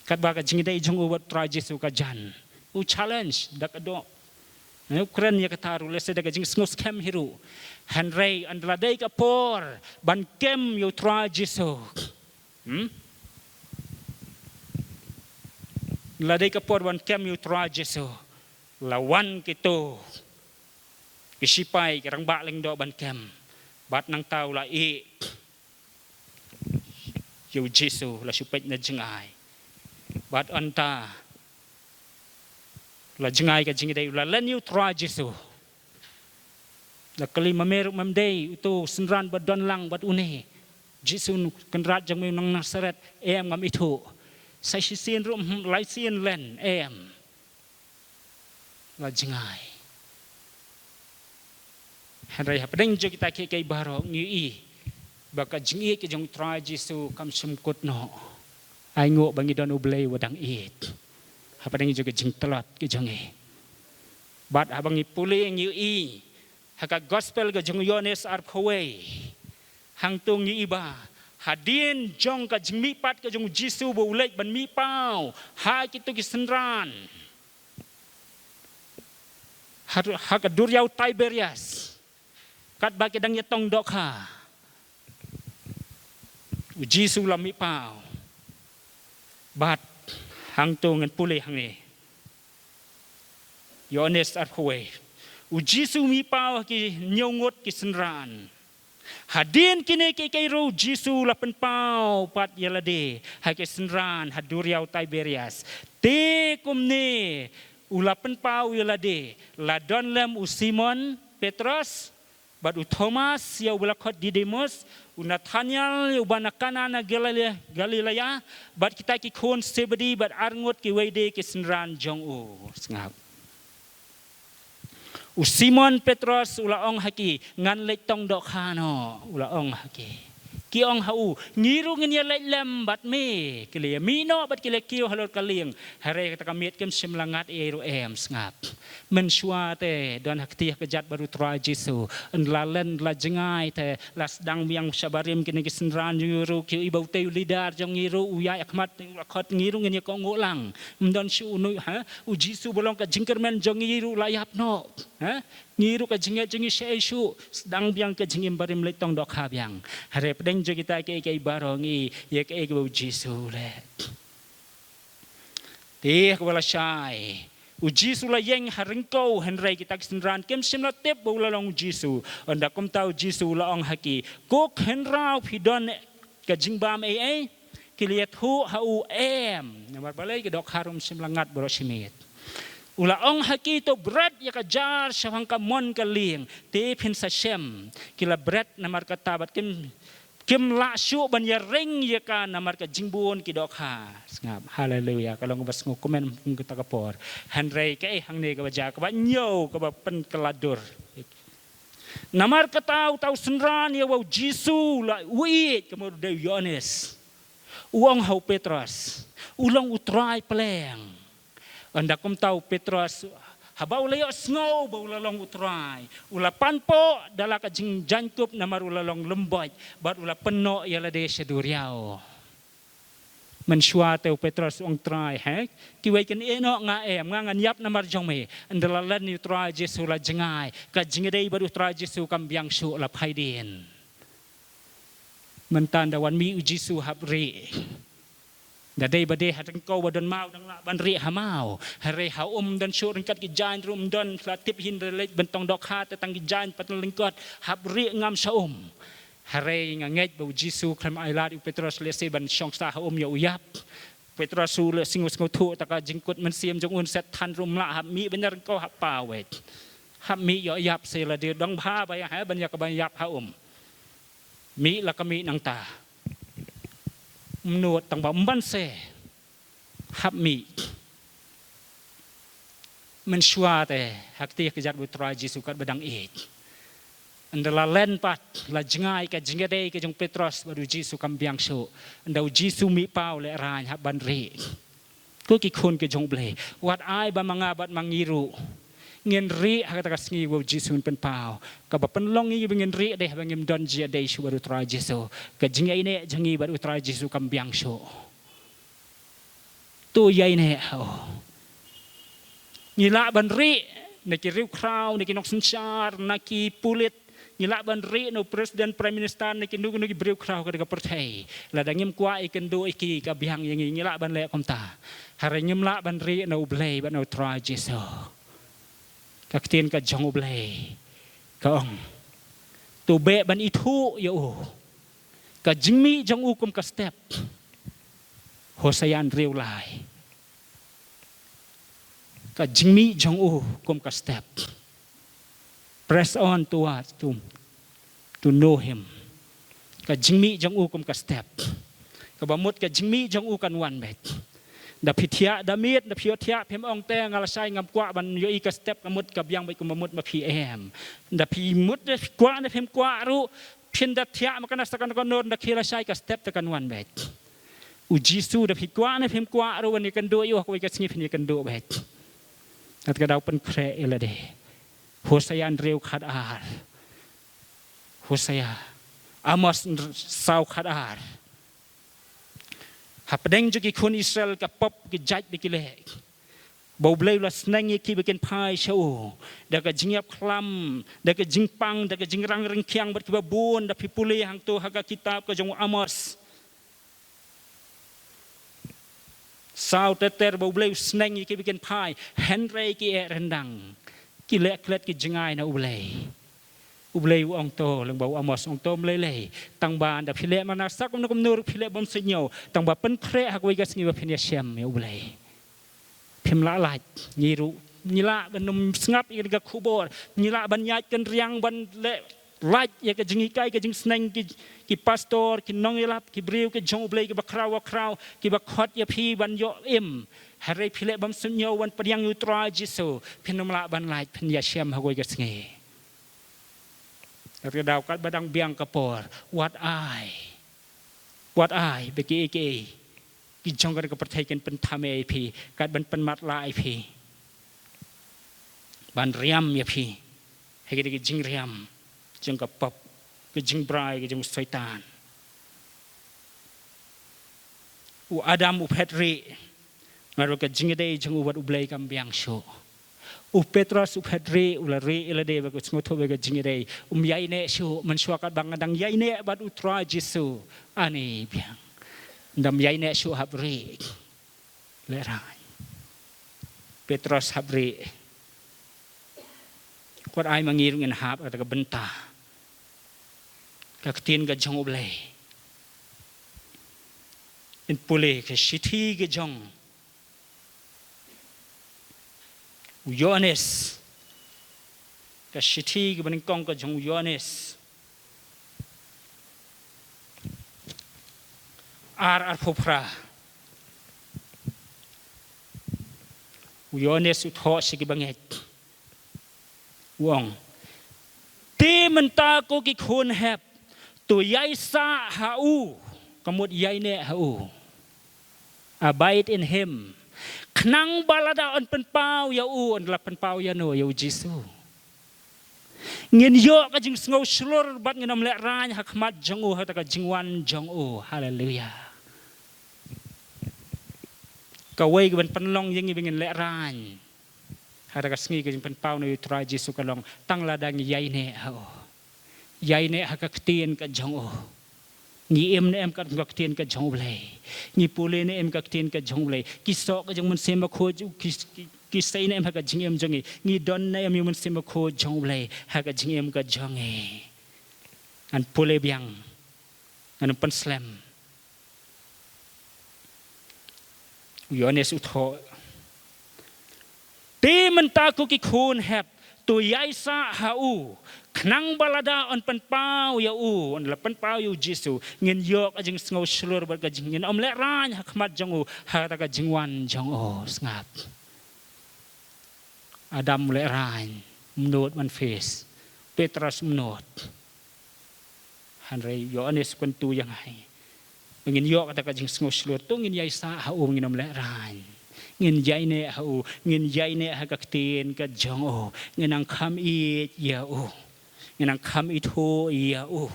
Katba ka jingïadei jong u bad U Trai Jisu ka jan. U challenge da ka doh. Ngi u kren ïa kata ruh lehse da ka jingsngewskhem hi ruh. Hynrei ynda la dei ka por ban kem ïa U Trai Jisu. Hmm? La dei ka por ban kem ïa U Trai Jisu. La wan kito ki sipai, ki rangbah lyngdoh ban kem. Bad nangta u la ïeh ïa U Jisu, la shu peit na jngai. Bad ynda la jngai ka jingïadei, u la len ïa U Trai Jisu. La kylli, ma me ruh mem dei uto u synran ba don lang bad une Jisu, Kynrad jong me u nong Nasaret? Em, ngam ithuh. Sa shisien ruh, hmm, lai sien len, em. La jngai. Hynrei hapdeng jong kita kiei kiei baroh ngi ïohi ba ka jingïeit ka jong U Trai Jisu kam shym kut noh. Ai nguh ba ngi don U Blei uba dang ïeit. Hapdeng jong ka jingtlot ka jong ngi. Bad haba ngi pule ngi ïohi ha ka gospel ka jong u Ïoannis arphew wei. Hangto ngi ïohi ba hadien jong ka jingmihpat ka jong U Jisu ba u leit ban mihpaw ha kito ki synran. Ha, ha ka duriaw Tiberias. Katba ki dang ïatong dohkha. U Jisu u la mihpaw. Bad hangto ngan pule hangne. Ïoannis arphew wei. U Jisu u mihpaw ha ki hynñiew ngut ki synran. Hadien kine kiei kiei ruh U Jisu u la pynpaw pat ïa lade ha ki synran ha duriaw Tiberias. Te kumne u la pynpaw ïa lade, la don lem u Simon Petros, bad u Thomas ïa uba la khot Didimus, u Nathanael ïa uba na Kana na Galilea, Galilea, bad kita ki khun Sebedi, bad arngut kiwei de ki synran jong u. Sngap. U Simon Petros u la ong ha ki, ngan leit tong dohkha noh, u la ong ha ki. Ki ong ha u, ngi ruh ngin ïa leit lem bad me. Ki la ïa mih noh bad ki la kiew halor ka lieng. Hynrei kata ka miet kim shym la ngat ei ei ruh, em, sngap. Mynshuwa te don ha kti ha kjat bad U Trai Jisu. Ynda la len, la jngai te, la sdang biang shabarim kine ki synran jong ngi ruh, ki ïohi ba utei u leader jong ngi ruh u ïaid ha khmat, u la khot, ngi ruh ngin ïa kohnguh lang. Ym don shuh uno, ha? U Jisu ba long ka jingkyrmen jong ngi ruh la ïap noh. Ha? Ngi ruh ka jingngeit jong ngi shaei shuh, sdang biang ka jingim barim leit tong dohkha biang. Hynrei hapdeng jong kita kiei kiei baroh ngi ïohi ïa kaei kaba U Jisu u leh. Te kaba lashai, U Jisu u la ïeng ha ryngkew, hynrei kita ki synran kim shym la tip ba u la long U Jisu. Ynda kumta U Jisu u la ong ha ki, ko khynraw, phi don ka jingbam ei ei? Ki la ïathuh ha u, em. Namar balei? Ki dohkha ruh shym la ngat baroh shi miet. U la ong ha ki, to bret ïa ka jar shaphang ka mon ka lieng. Te phin sa shem. Ki la bret namar kata bad kim, kim lah shuh ban ïaring ïa ka namar ka jingbun ki dohkha. Sngap. Haleluia. Ka long kaba sngewkmen ha kata ka por. Hynrei kaei hangne kaba jia, kaba hynñiew, kaba pynkylla dur. Namar kata uta u synran ïa uba U Jisu u la ïeit, ka mut u dei u Ïoannis, u ong ha u Petros, u long U Trai pleng. Ynda kumta u Petros, haba u la ïohsngew ba u la long U Trai, u la panpoh da la ka jingjaiñkup namar u la long lymboit, bad u la pynnoh ïa lade sha duriaw. Mynshuwa te u Petros u ong, Trai, he? Kiwei kin ïeh noh, nga em, nga ngan ïap namar jong me. Ynda la len ïa U Trai Jisu la jngai. Ka jingïadei bad U Trai Jisu kam biang shuh, la phai dien. Mynta ynda wan mih U Jisu hap rieh. Ynda dei ba dei ha ryngkew ba don maw dang lah ban rieh ha maw. Hynrei ha um don shuh ryngkat ki jaiñ ruh ym don, la tip hi ynda leit ban tong dohkha te tang ki jaiñ pat lyngkot, hap rieh ngam sha um. Hynrei nga ngeit ba U Jisu khlem ailad ïa u Petros lehse ban shong sah ha um ïa u ïap. Petros u leh sngewthuh ta ka jingkut mynsiem jong u, set than ruh ym lah, hap mih ban ïa ryngkew, hap paw wei. Hap mih ïoh ïap, sa la dei dang bha ba ïa, he, ban ïa ka ban ïap ha um. Mih la ka mih nangta. Mnut tang ba mban se hap mih. Mynshuwa te ha kti ha kjat ba u Trai Jisu kat ba dang ïeit. Ynda la len pat la jngai ka jingïadei ka jong Petros bad u Jisu kam biang shuh. Ynda u Jisu mih paw lehrain hap ban rieh. Ko ki khun ki jong u Blei, wat ai ba ma nga bad ma ngi ruh ngin rieh ha kata ka sngi ba u Jisu un pynpaw. Kaba pynlong ngi ba ngin rieh dei ba ngim don jingïadei shuh bad u Trai Jisu. Ka jingïaineh jong ngi bad u Trai Jisu kam biang shuh. To ïaineh ha u. Ngi lah ban rieh na ki riewkhraw, na ki nongsynshar, na ki pulit. Ngi lah ban rieh na u president, prime minister, na kino kino ki briew khraw ka dei ka pyrthei. Lada ngim kwah ïakynduh ïa ki ka biang ïa ngi, ngi lah ban leh kumta. Hynrei ngim lah ban rieh na u Blei bad na u Trai Jisu. Ka ktien ka jong u Blei ka ong, to beh ban ithuh ïa u. Ka jingmih jong u kum ka step. Hosea hynriew lai. Ka jingmih jong u kum ka step. Press on towards to, to know him. Ka jingmih jong u kum ka step. Kaba mut ka jingmih jong u kan wan beit. Da phi thiah da miet, da phi ïoh thiah phim ong te nga lashai ngam kwah ban ïohi ka step ka mut ka biang beit kumba mut ma phi em. Da phi mut da phi kwah da phim kwah ruh, phin da thiah ma ka na sa ka na ka nur da khie lashai ka step te kan wan beit. U Jisu da phi kwah ne phim kwah ruh ban ïakynduh ïa u ha kawei ka sngi phin ïakynduh beit. Kat ka daw pynkhreh ïa lade. Hosea hynriew khatar. Hosea. Amos hynr-, saw khatar. Hapdeng jong ki khun Israel ka pop ki jait ba ki leh. Ba u Blei u la sneng ïa ki ba kin phai sha u. Da ka jingïap khlam, da ka jingpang, da ka jingrang ryngkhiang bad kiba bun, da phi pule hangto ha ka kitab ka jong u Amos. Saw ter ter ba u Blei u sneng ïa ki ba kin phai, hynrei ki eh ryndang. Ki leh klet ki jngai na u Blei. U Blei u ong to, lyngba u Amos u ong to ym lei lei. Tang ba ynda phi leh mynta sa kumno kumno ruh phi leh bym suidñiew. Tang ba pynkhreh ha kawei ka sngi ba phin ïashem ïa u Blei. Phim lah lait, ngi ruh, ngi lah ban ym sngap ïa ka khubor, ngi lah ban ïaid kynriang ban leh lait ïa ka jinghikai ka jingsneng ki, ki pastor, ki nongïalap, ki briew, ki jong u Blei, kiba khraw wa khraw, kiba khot ïa phi ban ïoh im. Hynrei phi leh bym suidñiew ban pdiang ïa u Trai Jisu, phin ym lah ban lait, phin ïashem ha kawei ka sngi. Ka daw kat ba dang biang ka por, wat ai. Wat ai, ba kiei kiei ki jong ka pyrthei kin pynthame ïa phi, kat ban pynmatlah ïa phi. Ban riam ïa phi. Ha ki dei ki jingriam jong ka pop, ki jingbrai ki jong u Soitan. U Adam u phet rieh, namar ka jingïadei jong u bad u Blei kam biang shuh. U Petros u phet rieh, u la rieh ïa lade bad u sngewthuh bad ka jingïadei. Um ïaineh shuh, mynshuwa kat ba nga dang ïaineh bad u Trai Jisu. Ani biang. Ym dam ïaineh shuh hap rieh. Lehrain. Petros hap rieh. Wat ai ma ngi ruh ngin hap ha ka bynta. Ka ktien ka jong u Blei. Ngin pule ka shithi ka jong u Ïoannis. Ka shithi kaba nyngkong ka jong u Ïoannis. Ar arphew phra. U Ïoannis u thoh sha ki bangeit. U ong. Te mynta ko ki khun hep. To ïaisah ha u. Ka mut ïaineh ha u. Abide in him. Khnang ba lada yn pynpaw ïa u, yn la pynpaw ïano, ïa u Jisu. Ngin ïoh ka jingsngew shlur bad ngin ym lehraiñ ha khmat jong u, ha kata ka jingwan jong u. Haleluya. Kawei ka ban pynlong ïa ngi ba ngin lehraiñ. Ha kata ka sngi ka jingpynpaw na u Trai Jisu ka long tang lada ngi ïaineh ha u. Ïaineh ha ka ktien ka jong u. Ngi im ne em kat ka ktien ka jong u Blei. Ngi pule ne em ka ktien ka jong u Blei. Ki soh ka jong u Mynsiem Bakhuid ki, ki, ki sei ne em ha ka jingim jong ngi. Ngi don ne em ïa u Mynsiem Bakhuid jong u Blei ha ka jingim ka jong ngi. Ngan pule biang. Ngan pynslem. U Ïoannis u thoh. Te mynta ko ki khun hep, To ïaisah ha u, khnang ba lada yn pynpaw ïa u, yn la pynpaw ïa u Jisu, ngin ïoh ka jingsngew shlur bad ka jing, ngin ym lehraiñ ha khmat jong u ha kata ka jingwan jong u. Sngap. Adam u lehraiñ, um nud ban face. Petros um nud. Hynrei Ïoannis u kyntu ïa ngi ba ngin ïoh kata ka jingsngew shlur, to ngin ïaisah ha u, ngin ym lehraiñ. Ngin ïaineh ha u, ngin ïaineh ha ka ktien ka jong u, ngin nang kham ïeit ïa u, ngin nang kham ithuh ïa u,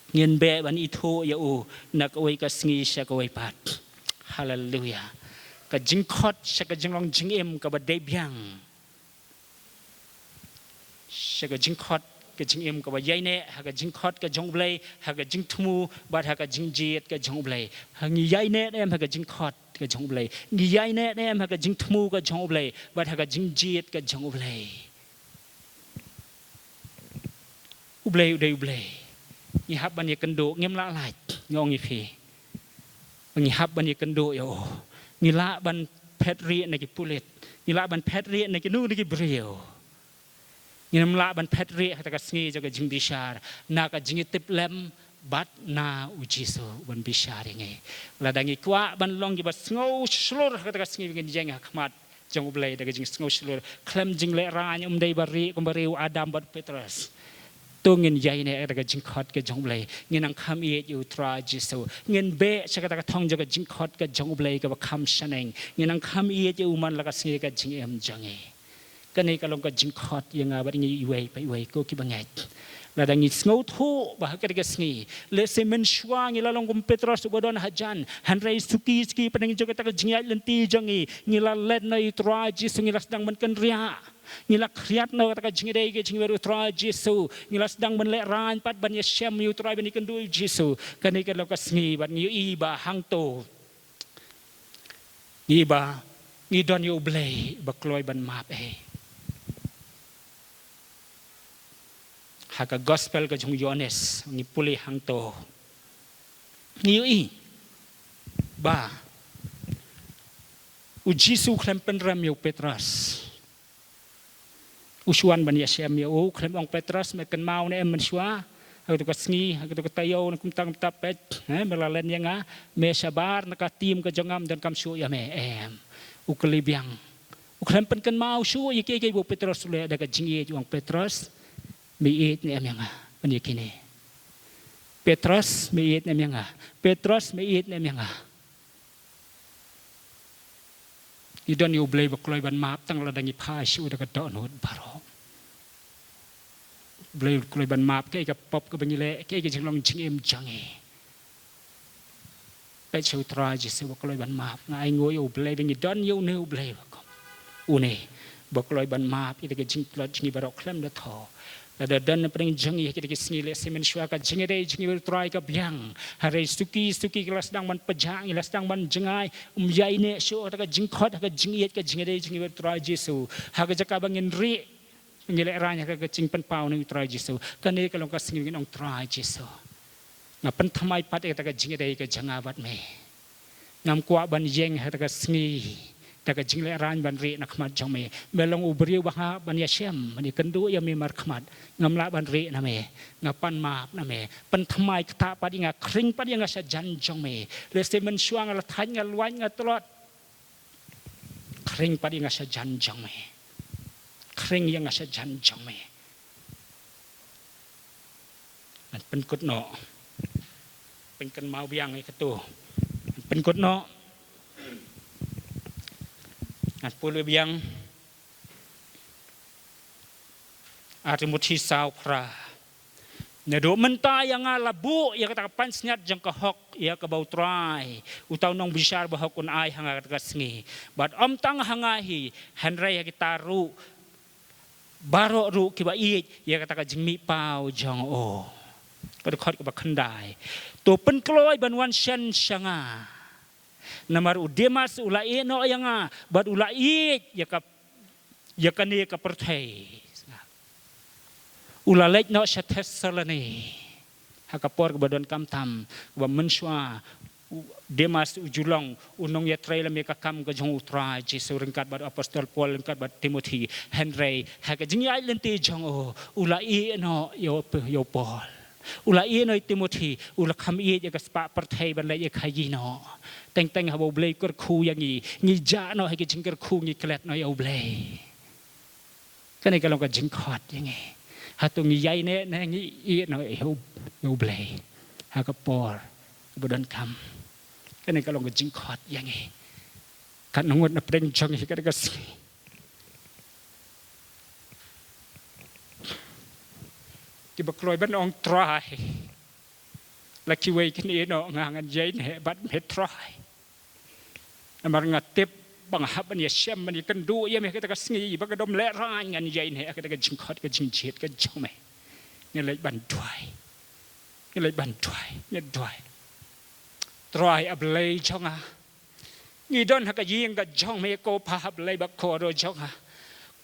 ngin beh ban ithuh ïa u na kawei ka sngi sha kawei pat. Haleluya. Ka jingkhot sha ka jinglong jingim kaba dei biang, sha ka jingkhot ka jingim kaba ïaineh ha ka jingkhot ka jong U Blei, ha ka jingthmu bad ha ka jingjied ka jong U Blei. Ha ngi ïaineh ne em ha ka jingkhot ka jong U Blei? Ngi ïaineh ne em ha ka jingthmu ka jong U Blei bad ha ka jingjied ka jong U Blei? U Blei u dei U Blei. Ngi hap ban ïakynduh, ngim lah lait, nga ong ïa phi. Ngi hap ban ïakynduh ïa u. Ngi lah ban phet rieh na ki pulit. Ngi lah ban phet rieh na kino kino ki briew. Ngim lah ban phet rieh ha kata ka sngi jong ka jingbishar na ka jingïatiplem bad na U Jisu uban bishar ïa ngi. Lada ngi kwah ban long kiba sngew shlur ha kata ka sngi, ngin ïeng ha khmat jong U Blei da ka jingsngew shlur, khlem jinglehraiñ, ym dei ba rieh kumba rieh u Adam bad Petros. To ngin ïaineh da ka jingkhot ka jong U Blei, ngin nang kham ïeit ïa U Trai Jisu, ngin beh sha kata ka thong jong ka jingkhot ka jong U Blei kaba kham shaneng, ngin nang kham ïeit ïa u man la ka sngi ka jingim jong ngi. Kane ka long ka jingkhot ïa nga bad ngi iwei pa iwei ko kiba ngeit. Lada ngi sngewthuh ba ha kane ka sngi, lehse mynshuwa ngi la long kum Petros uba don hajan, hynrei suki suki pdeng jong kata ka jingïaid lynti jong ngi, ngi la leit noh ïa U Trai Jisu, ngi la sdang ban kynriah, ngi la khriat noh kata ka jingïadei ka jingïawer U Trai Jisu, ngi la sdang ban lehraiñ pat ban ïashem ïa U Trai, ban ïakynduh ïa U Jisu. Kane ka long ka sngi bad ngi ïohi ba hangto ngi ba ngi don ïa U Blei ba kloi ban map eh. Ha ka gospel ka jong u Ïoannis ngi pule hangto, ngi ïohi ba U Jisu u khlem pynrem ïa u Petros. U shu wan ban ïashem ïa u, u khlem ong, Petros, me kynmaw ne em mynshuwa ha kato ka sngi, ha kato ka taïew, ne kumta kumta, peit, eh, me la len ïa nga, me shabar na ka tim ka jong nga, ym donkam shuh ïa me, em. U kylli biang. U khlem pynkynmaw shuh ïa kiei kiei ba u Petros u leh. Da ka jingïeit u ong, Petros, me ïeit ne em ïa nga ban ïa kine? Petros, me ïeit ne em ïa nga? Petros, me ïeit ne em ïa nga? Ngi don ïa U Blei ba kloi ban map tang lada ngi phai shuh da ka dohnud baroh. U Blei ba kloi ban map kiei ka pop kaba ngi leh, kiei ka jinglong jingim jong ngi. Peit sha U Trai Jisu ba kloi ban map. Nga ainguh ïa U Blei ba ngi don ïa une U Blei ba kum une ba kloi ban map ïa ka jingtlot jong ngi baroh khlem da thoh. Lada don na pdeng jong ngi ha kita ki sngi, lehse mynshuwa ka jingïadei jong ngi bad U Trai ka biang. Hynrei suki suki ki la sdang ban pjah, ngi la sdang ban jngai, ym ïaineh shuh ha ka jingkhot, ha ka jingïeit, ka jingïadei jong ngi bad U Trai Jisu. Ha ka jaka ba ngin rieh, ngi lehraiñ ha ka jingpynpaw na U Trai Jisu. Kane ka long ka sngi ngin ong, Trai Jisu, nga pynthymmai pat ïa kata ka jingïadei ka jong nga bad me. Ngam kwah ban ïeng ha kata ka sngi da ka jinglehraiñ ban rieh na khmat jong me. Me long u briew ba nga hap ban ïashem, ban ïakynduh ïa me markhmat. Ngam lah ban rieh na me. Nga pan map na me. Pynthymmai, ktah pat ïa nga, khring pat ïa nga sha jan jong me. Lehse mynshuwa nga la thait, nga luid, nga tlot. Khring pat ïa nga sha jan jong me. Khring ïa nga sha jan jong me. Ngan pynkut noh. Pynkynmaw biang ïa kato. Ngan pynkut noh. Ngan pule biang. Ar Timothi saw phra. Naduh mynta ïa nga la buh ïa kata ka pansngiat jong ka hok, ïa kaba U Trai, uta u nongbishar bahok, un ai ha nga kata ka sngi. Bad ym tang ha nga hi, hynrei ha kita ruh baroh ruh kiba ïeit ïa kata ka jingmihpaw jong u. Ka dkhot kaba khyndai. To pynkloi ban wan shen sha nga. Namar u Demas u la ïeh noh ïa nga, bad u la ïeit ïa ka, ïa kane ka pyrthei. U la leit noh sha Thessaloni ha ka por kaba donkam tam, kaba mynshuwa Demas u ju long u nongïatrei lem ïa ka kam ka jong u Trai Jisu ryngkat bad apostol Paul ryngkat bad Timothi. Hynrei ha ka jingïaid lynti jong u, u la ïeh noh ïa u P-, ïa u Paul. U la ïeh noh ïa u Timothi, u la kham ïeit ïa ka spah pyrthei ban leit ïa ka ïeh noh. Teng teng haba U Blei u kyrkhu ïa ngi, ngi jah noh ha ka jingkyrkhu, ngi klet noh ïa U Blei. Kane ka long ka jingkhot ïa ngi. Hato ngi ïaineh ne ngi ïeh noh ïa U, ïa U Blei ha ka por ba donkam? Kane ka long ka jingkhot ïa ngi. Katno ngut na pdeng jong ngi kane ka sngi kiba kloi ban ong Trai, la kiwei kin ïeh noh, nga ngan ïaineh bad me Trai. Namar nga tip ba nga hap ban ïashem ban ïakynduh ïa me ha kata ka sngi, ba ka dom lehraiñ ngan ïaineh ha kata ka jingkhot ka jingjied ka jong me. Ngi leit ban duwai. Ngi leit ban duwai. Ngi duwai. Trai A Blei jong nga, ngi don ha ka ïing ka jong me ko Pa, A Blei ba kordor jong nga.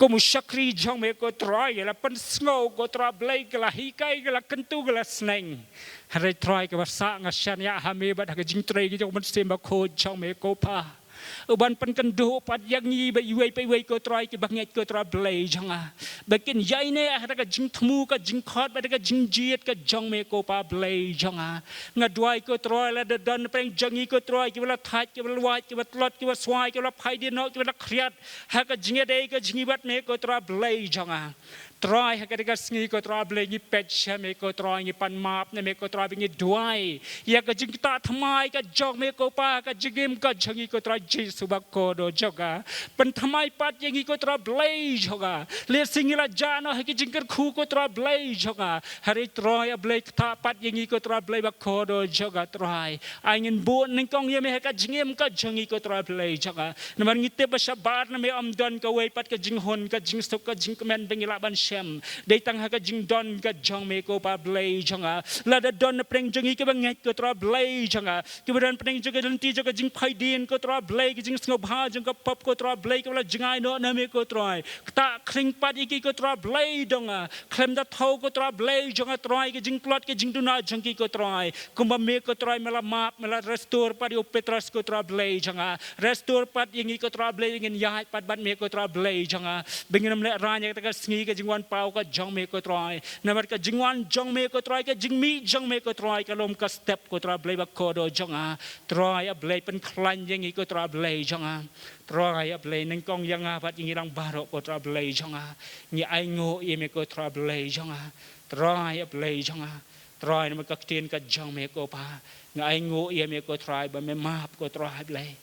Kum u shakri jong me ko Trai, ngi la pynsngew ko Trai Blei, ka la hikai, ka la kyntu, ka la sneng. Hynrei Trai kaba sah, nga shaniah ha me bad ha ka jingtrei ka jong u Mynsiem Bakhuid jong me ko Pa, u ban pynkynduh pat ïa ngi ba iwei pa iwei ko Trai kiba ngeit ko Trai Blei jong nga, ba kin ïaineh ha kata ka jingthmu ka jingkhot bad ka jingjied ka jong me ko Pa Blei jong nga. Nga duwai ko Trai, lada don pdeng jong ngi ko Trai kiba la thait, kiba la wait, kiba tlot, kiba swai, kiba la phaidien noh, kiba la khriat ha ka jingïadei ka jong ngi bad me ko Trai Blei jong nga. Trai ha kata ka sngi ko Trai Blei ngi peit sha me ko Trai, ngi pan map na me ko Trai, ba ngi duwai ïa ka jingktah thymmai ka jong me ko Pa, ka jingim ka jong ngi ko Trai Jisu ba kordor jong nga. Pynthymmai pat ïa ngi ko Trai Blei jong nga. Lehse ngi la jah noh ha ki jingkyrkhu ko Trai Blei jong nga. Hynrei Trai A Blei, ktah pat ïa ngi ko Trai Blei ba kordor jong nga Trai. Ai ngin bud nyngkong ïa me ha ka jingim ka jong ngi ko Trai Blei jong nga. Namar ngi tip ba shabar na me ym don kawei pat ka jinghun, ka jingsuk, ka jingkmen ba ngi lah ban shem. Dei tang ha ka jingdon ka jong me ko Pa Blei jong nga. Lada don na pdeng jong ngi kiba ngeit ko Trai Blei jong nga, kiba don pdeng jong ka lynti jong ka jingphaidien ko Trai Blei, ka jingsngewbha jong ka pop ko Trai Blei, kiba la jngai noh na me ko Trai, ktah khring pat ïa ki ko Trai Blei jong nga. Khlem da thaw ko Trai Blei jong nga Trai, ka jingtlot ka jingduna jong ki ko Trai, kumba me ko Trai me la map, me la restore pat ïa u Petros ko Trai Blei jong nga. Restore pat ïa ngi ko Trai Blei, ngin ïaid pat bad me ko Trai Blei jong nga. Ba ngin ym lehraiñ ïa kata ka sngi ka jingwan paw ka jong me ko Trai. Namar ka jingwan jong me ko Trai, ka jingmih jong me ko Trai, ka long ka step ko Trai Blei ba kordor jong nga. Trai A Blei, pynkhlaiñ ïa ngi ko Trai Blei jong nga. Trai A Blei, nyngkong ïa nga bad ïa ngi lang baroh ko Trai Blei jong nga. Ngi ainguh ïa me ko Trai Blei jong nga. Trai A Blei jong nga. Trai namar ka ktien ka jong me ko Pa, nga ainguh ïa me ko Trai ba me map ko Trai Blei.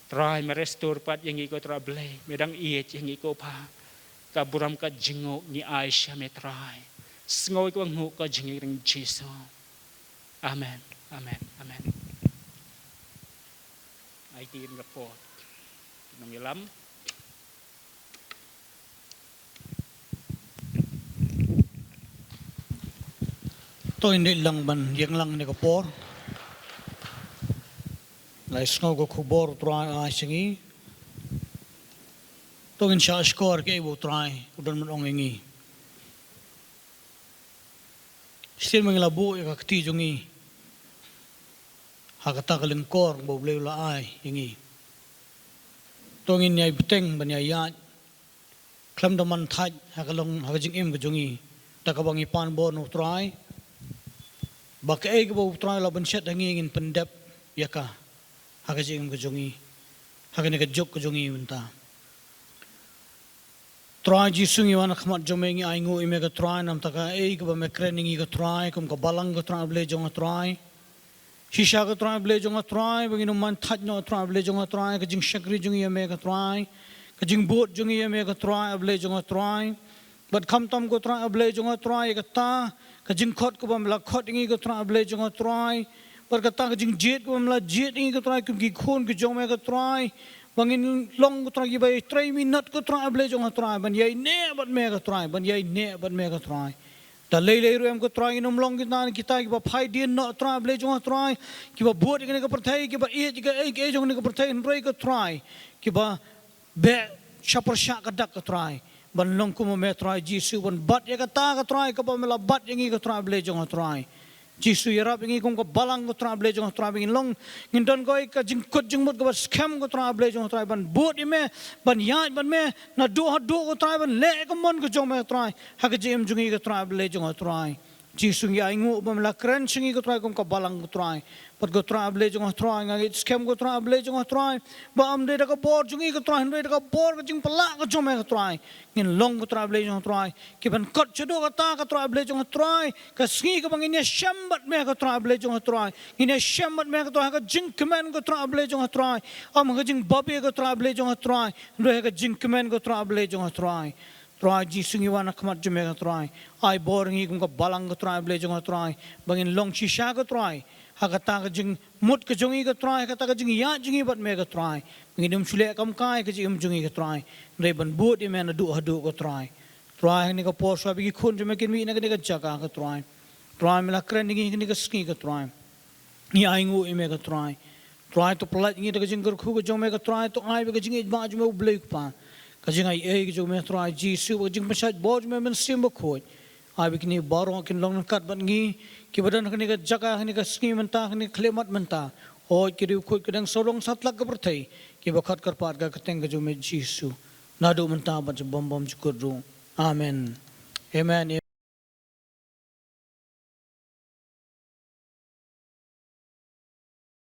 Trai me restore pat ïa ngi ko Trai Blei, me dang ïeit ïa ngi ko Pa. Ka burom ka jingnguh ngi ai sha me Trai. Sngew ïa ka bangnguh ka jong ngi ha ka kyrteng Jisu. Amen. Amen. Amen. Ai ki in ka por. Nongïalam. To ngin leit lang ban ïeng lang ne ka por. Lai sngew ka khubor Trai ai sha ngi. To ngin shah shkor ïa kaei ba u Trai u don ban ong ïa ngi. Shisien ba ngi la buh ïa ka kti jong ngi ha kata ka lyngkor ba u Blei u la ai ïa ngi. To ngin ïai bteng ban ïai ïaid khlem da man thait ha ka long ha ka jingim ka jong ngi, da kaba ngi pan bor na u Trai ba kaei kaba u Trai u la bynshet ha ngi ngin pyndep ïa ka ha ka jingim ka jong ngi ha kane ka juk ka jong ngi mynta. Trai Jisu, ngi wan ha khmat jong me, ngi ainguh ïa me ko Trai namar kata kaei kaba me kren ïa ngi ko Trai kum ka balang ko Trai Blei jong nga Trai. Shisha ko Trai Blei jong nga Trai, ba ngin ym man thait noh Trai Blei jong nga Trai, ka jingshakri jong ngi ïa me ko Trai, ka jingbud jong ngi ïa me ko Trai Blei jong nga Trai. Bad khamtam ko Trai Blei jong nga Trai, ïa kata ka jingkhot kaba me la khot ïa ngi ko Trai Blei jong nga Trai. Bad kata ka jingjied kaba me la jied ïa ngi ko Trai, kum ki khun ki jong me ko Trai. Ba ngin long ko Trai kiba trei minot ko Trai Blei jong nga Trai, ban ïaineh bad me ko Trai, ban ïaineh bad me ko Trai. Da lei lei ruh em ko Trai, ngin ym long kita, kita kiba phaidien noh Trai Blei jong nga Trai, kiba bud ïa kane ka pyrthei, kiba ïeit ïa kaei kaei jong kane ka pyrthei, hynrei ko Trai kiba beh sha pyrshah ka dak ko Trai, ban long kum me Trai Jisu, ban bat ïa kata ko Trai kaba me la bat ïa ngi ko Trai Blei jong nga Trai. Jisu, ïarap ïa ngi kum ka balang, ko Trai Blei jong nga Trai, ba ngin long, ngin don kawei ka jingkut jingmut kaba skhem, ko Trai Blei jong nga Trai, ban bud ïa me, ban ïaid bad me naduh haduh, ko Trai, ban leh ïa ka mon ka jong me, ko Trai, ha ka jingim jong ngi, ko Trai Blei jong nga Trai. Jisu, ngi ainguh ba me la kren sha ngi, ko Trai, kum ka balang, ko Trai. Bad, ko Trai Blei jong nga Trai, nga ngeit skhem, ko Trai Blei jong nga Trai, ba ym dei da ka bor jong ngi, ko Trai, hynrei da ka bor ka jingpyllait ka jong me, ko Trai, ngin long, ko Trai Blei jong nga Trai, ki ban kot shaduh katta, ko Trai Blei jong nga Trai, ka sngi kaba ngin ïashem bad me, ko Trai Blei jong nga Trai. Ngin ïashem bad me, ko Trai, ha ka jingkmen, ko Trai Blei jong nga Trai. Ym ha ka jingbabe, ko Trai Blei jong nga Trai, hynrei ha ka jingkmen, ko Trai Blei jong nga Trai. Trai Jisu, ngi wan ha khmat jong me, ko Trai. Ai bor ngi kum ka balang, ko Trai Blei jong nga Trai, ba ngin long shisha, ko Trai, ha kata ka jingmut ka jong ngi, ko Trai, ha kata ka jingïaid jong ngi bad me, ko Trai, ba ngin ym shu leh kam kai ha ka jingim jong ngi, ko Trai, hynrei ban bud ïa me naduh haduh, ko Trai. Trai, ha kane ka por shuwa ba ki khun jong me kin mih na kane ka jaka, ko Trai, Trai, me la kren ïa ngi ha kane ka sngi, ko Trai. Ngi ainguh ïa me, ko Trai. Trai, to pyllait ïa ngi da ka jingkyrkhu ka jong me, ko Trai, to ai ba ka jingïeit ba jong me, U Blei Kpa, ka jingaiei ka jong me, Trai Jisu, ba ka jingpynshait bor jong me Mynsiem Bakhuid, ai ba kine baroh kin long ryngkat bad ngi, kiba don ha kane ka jaka, ha kane ka sngi mynta, ha kane ka khyllipmat mynta, hooid ki riewkhuid, ki dang sawdong satlak ka pyrthei, kiba khot kyrpad ha ka kyrteng ka jong me Jisu, naduh mynta bad sha bymjukut ruh. Amen. Amen.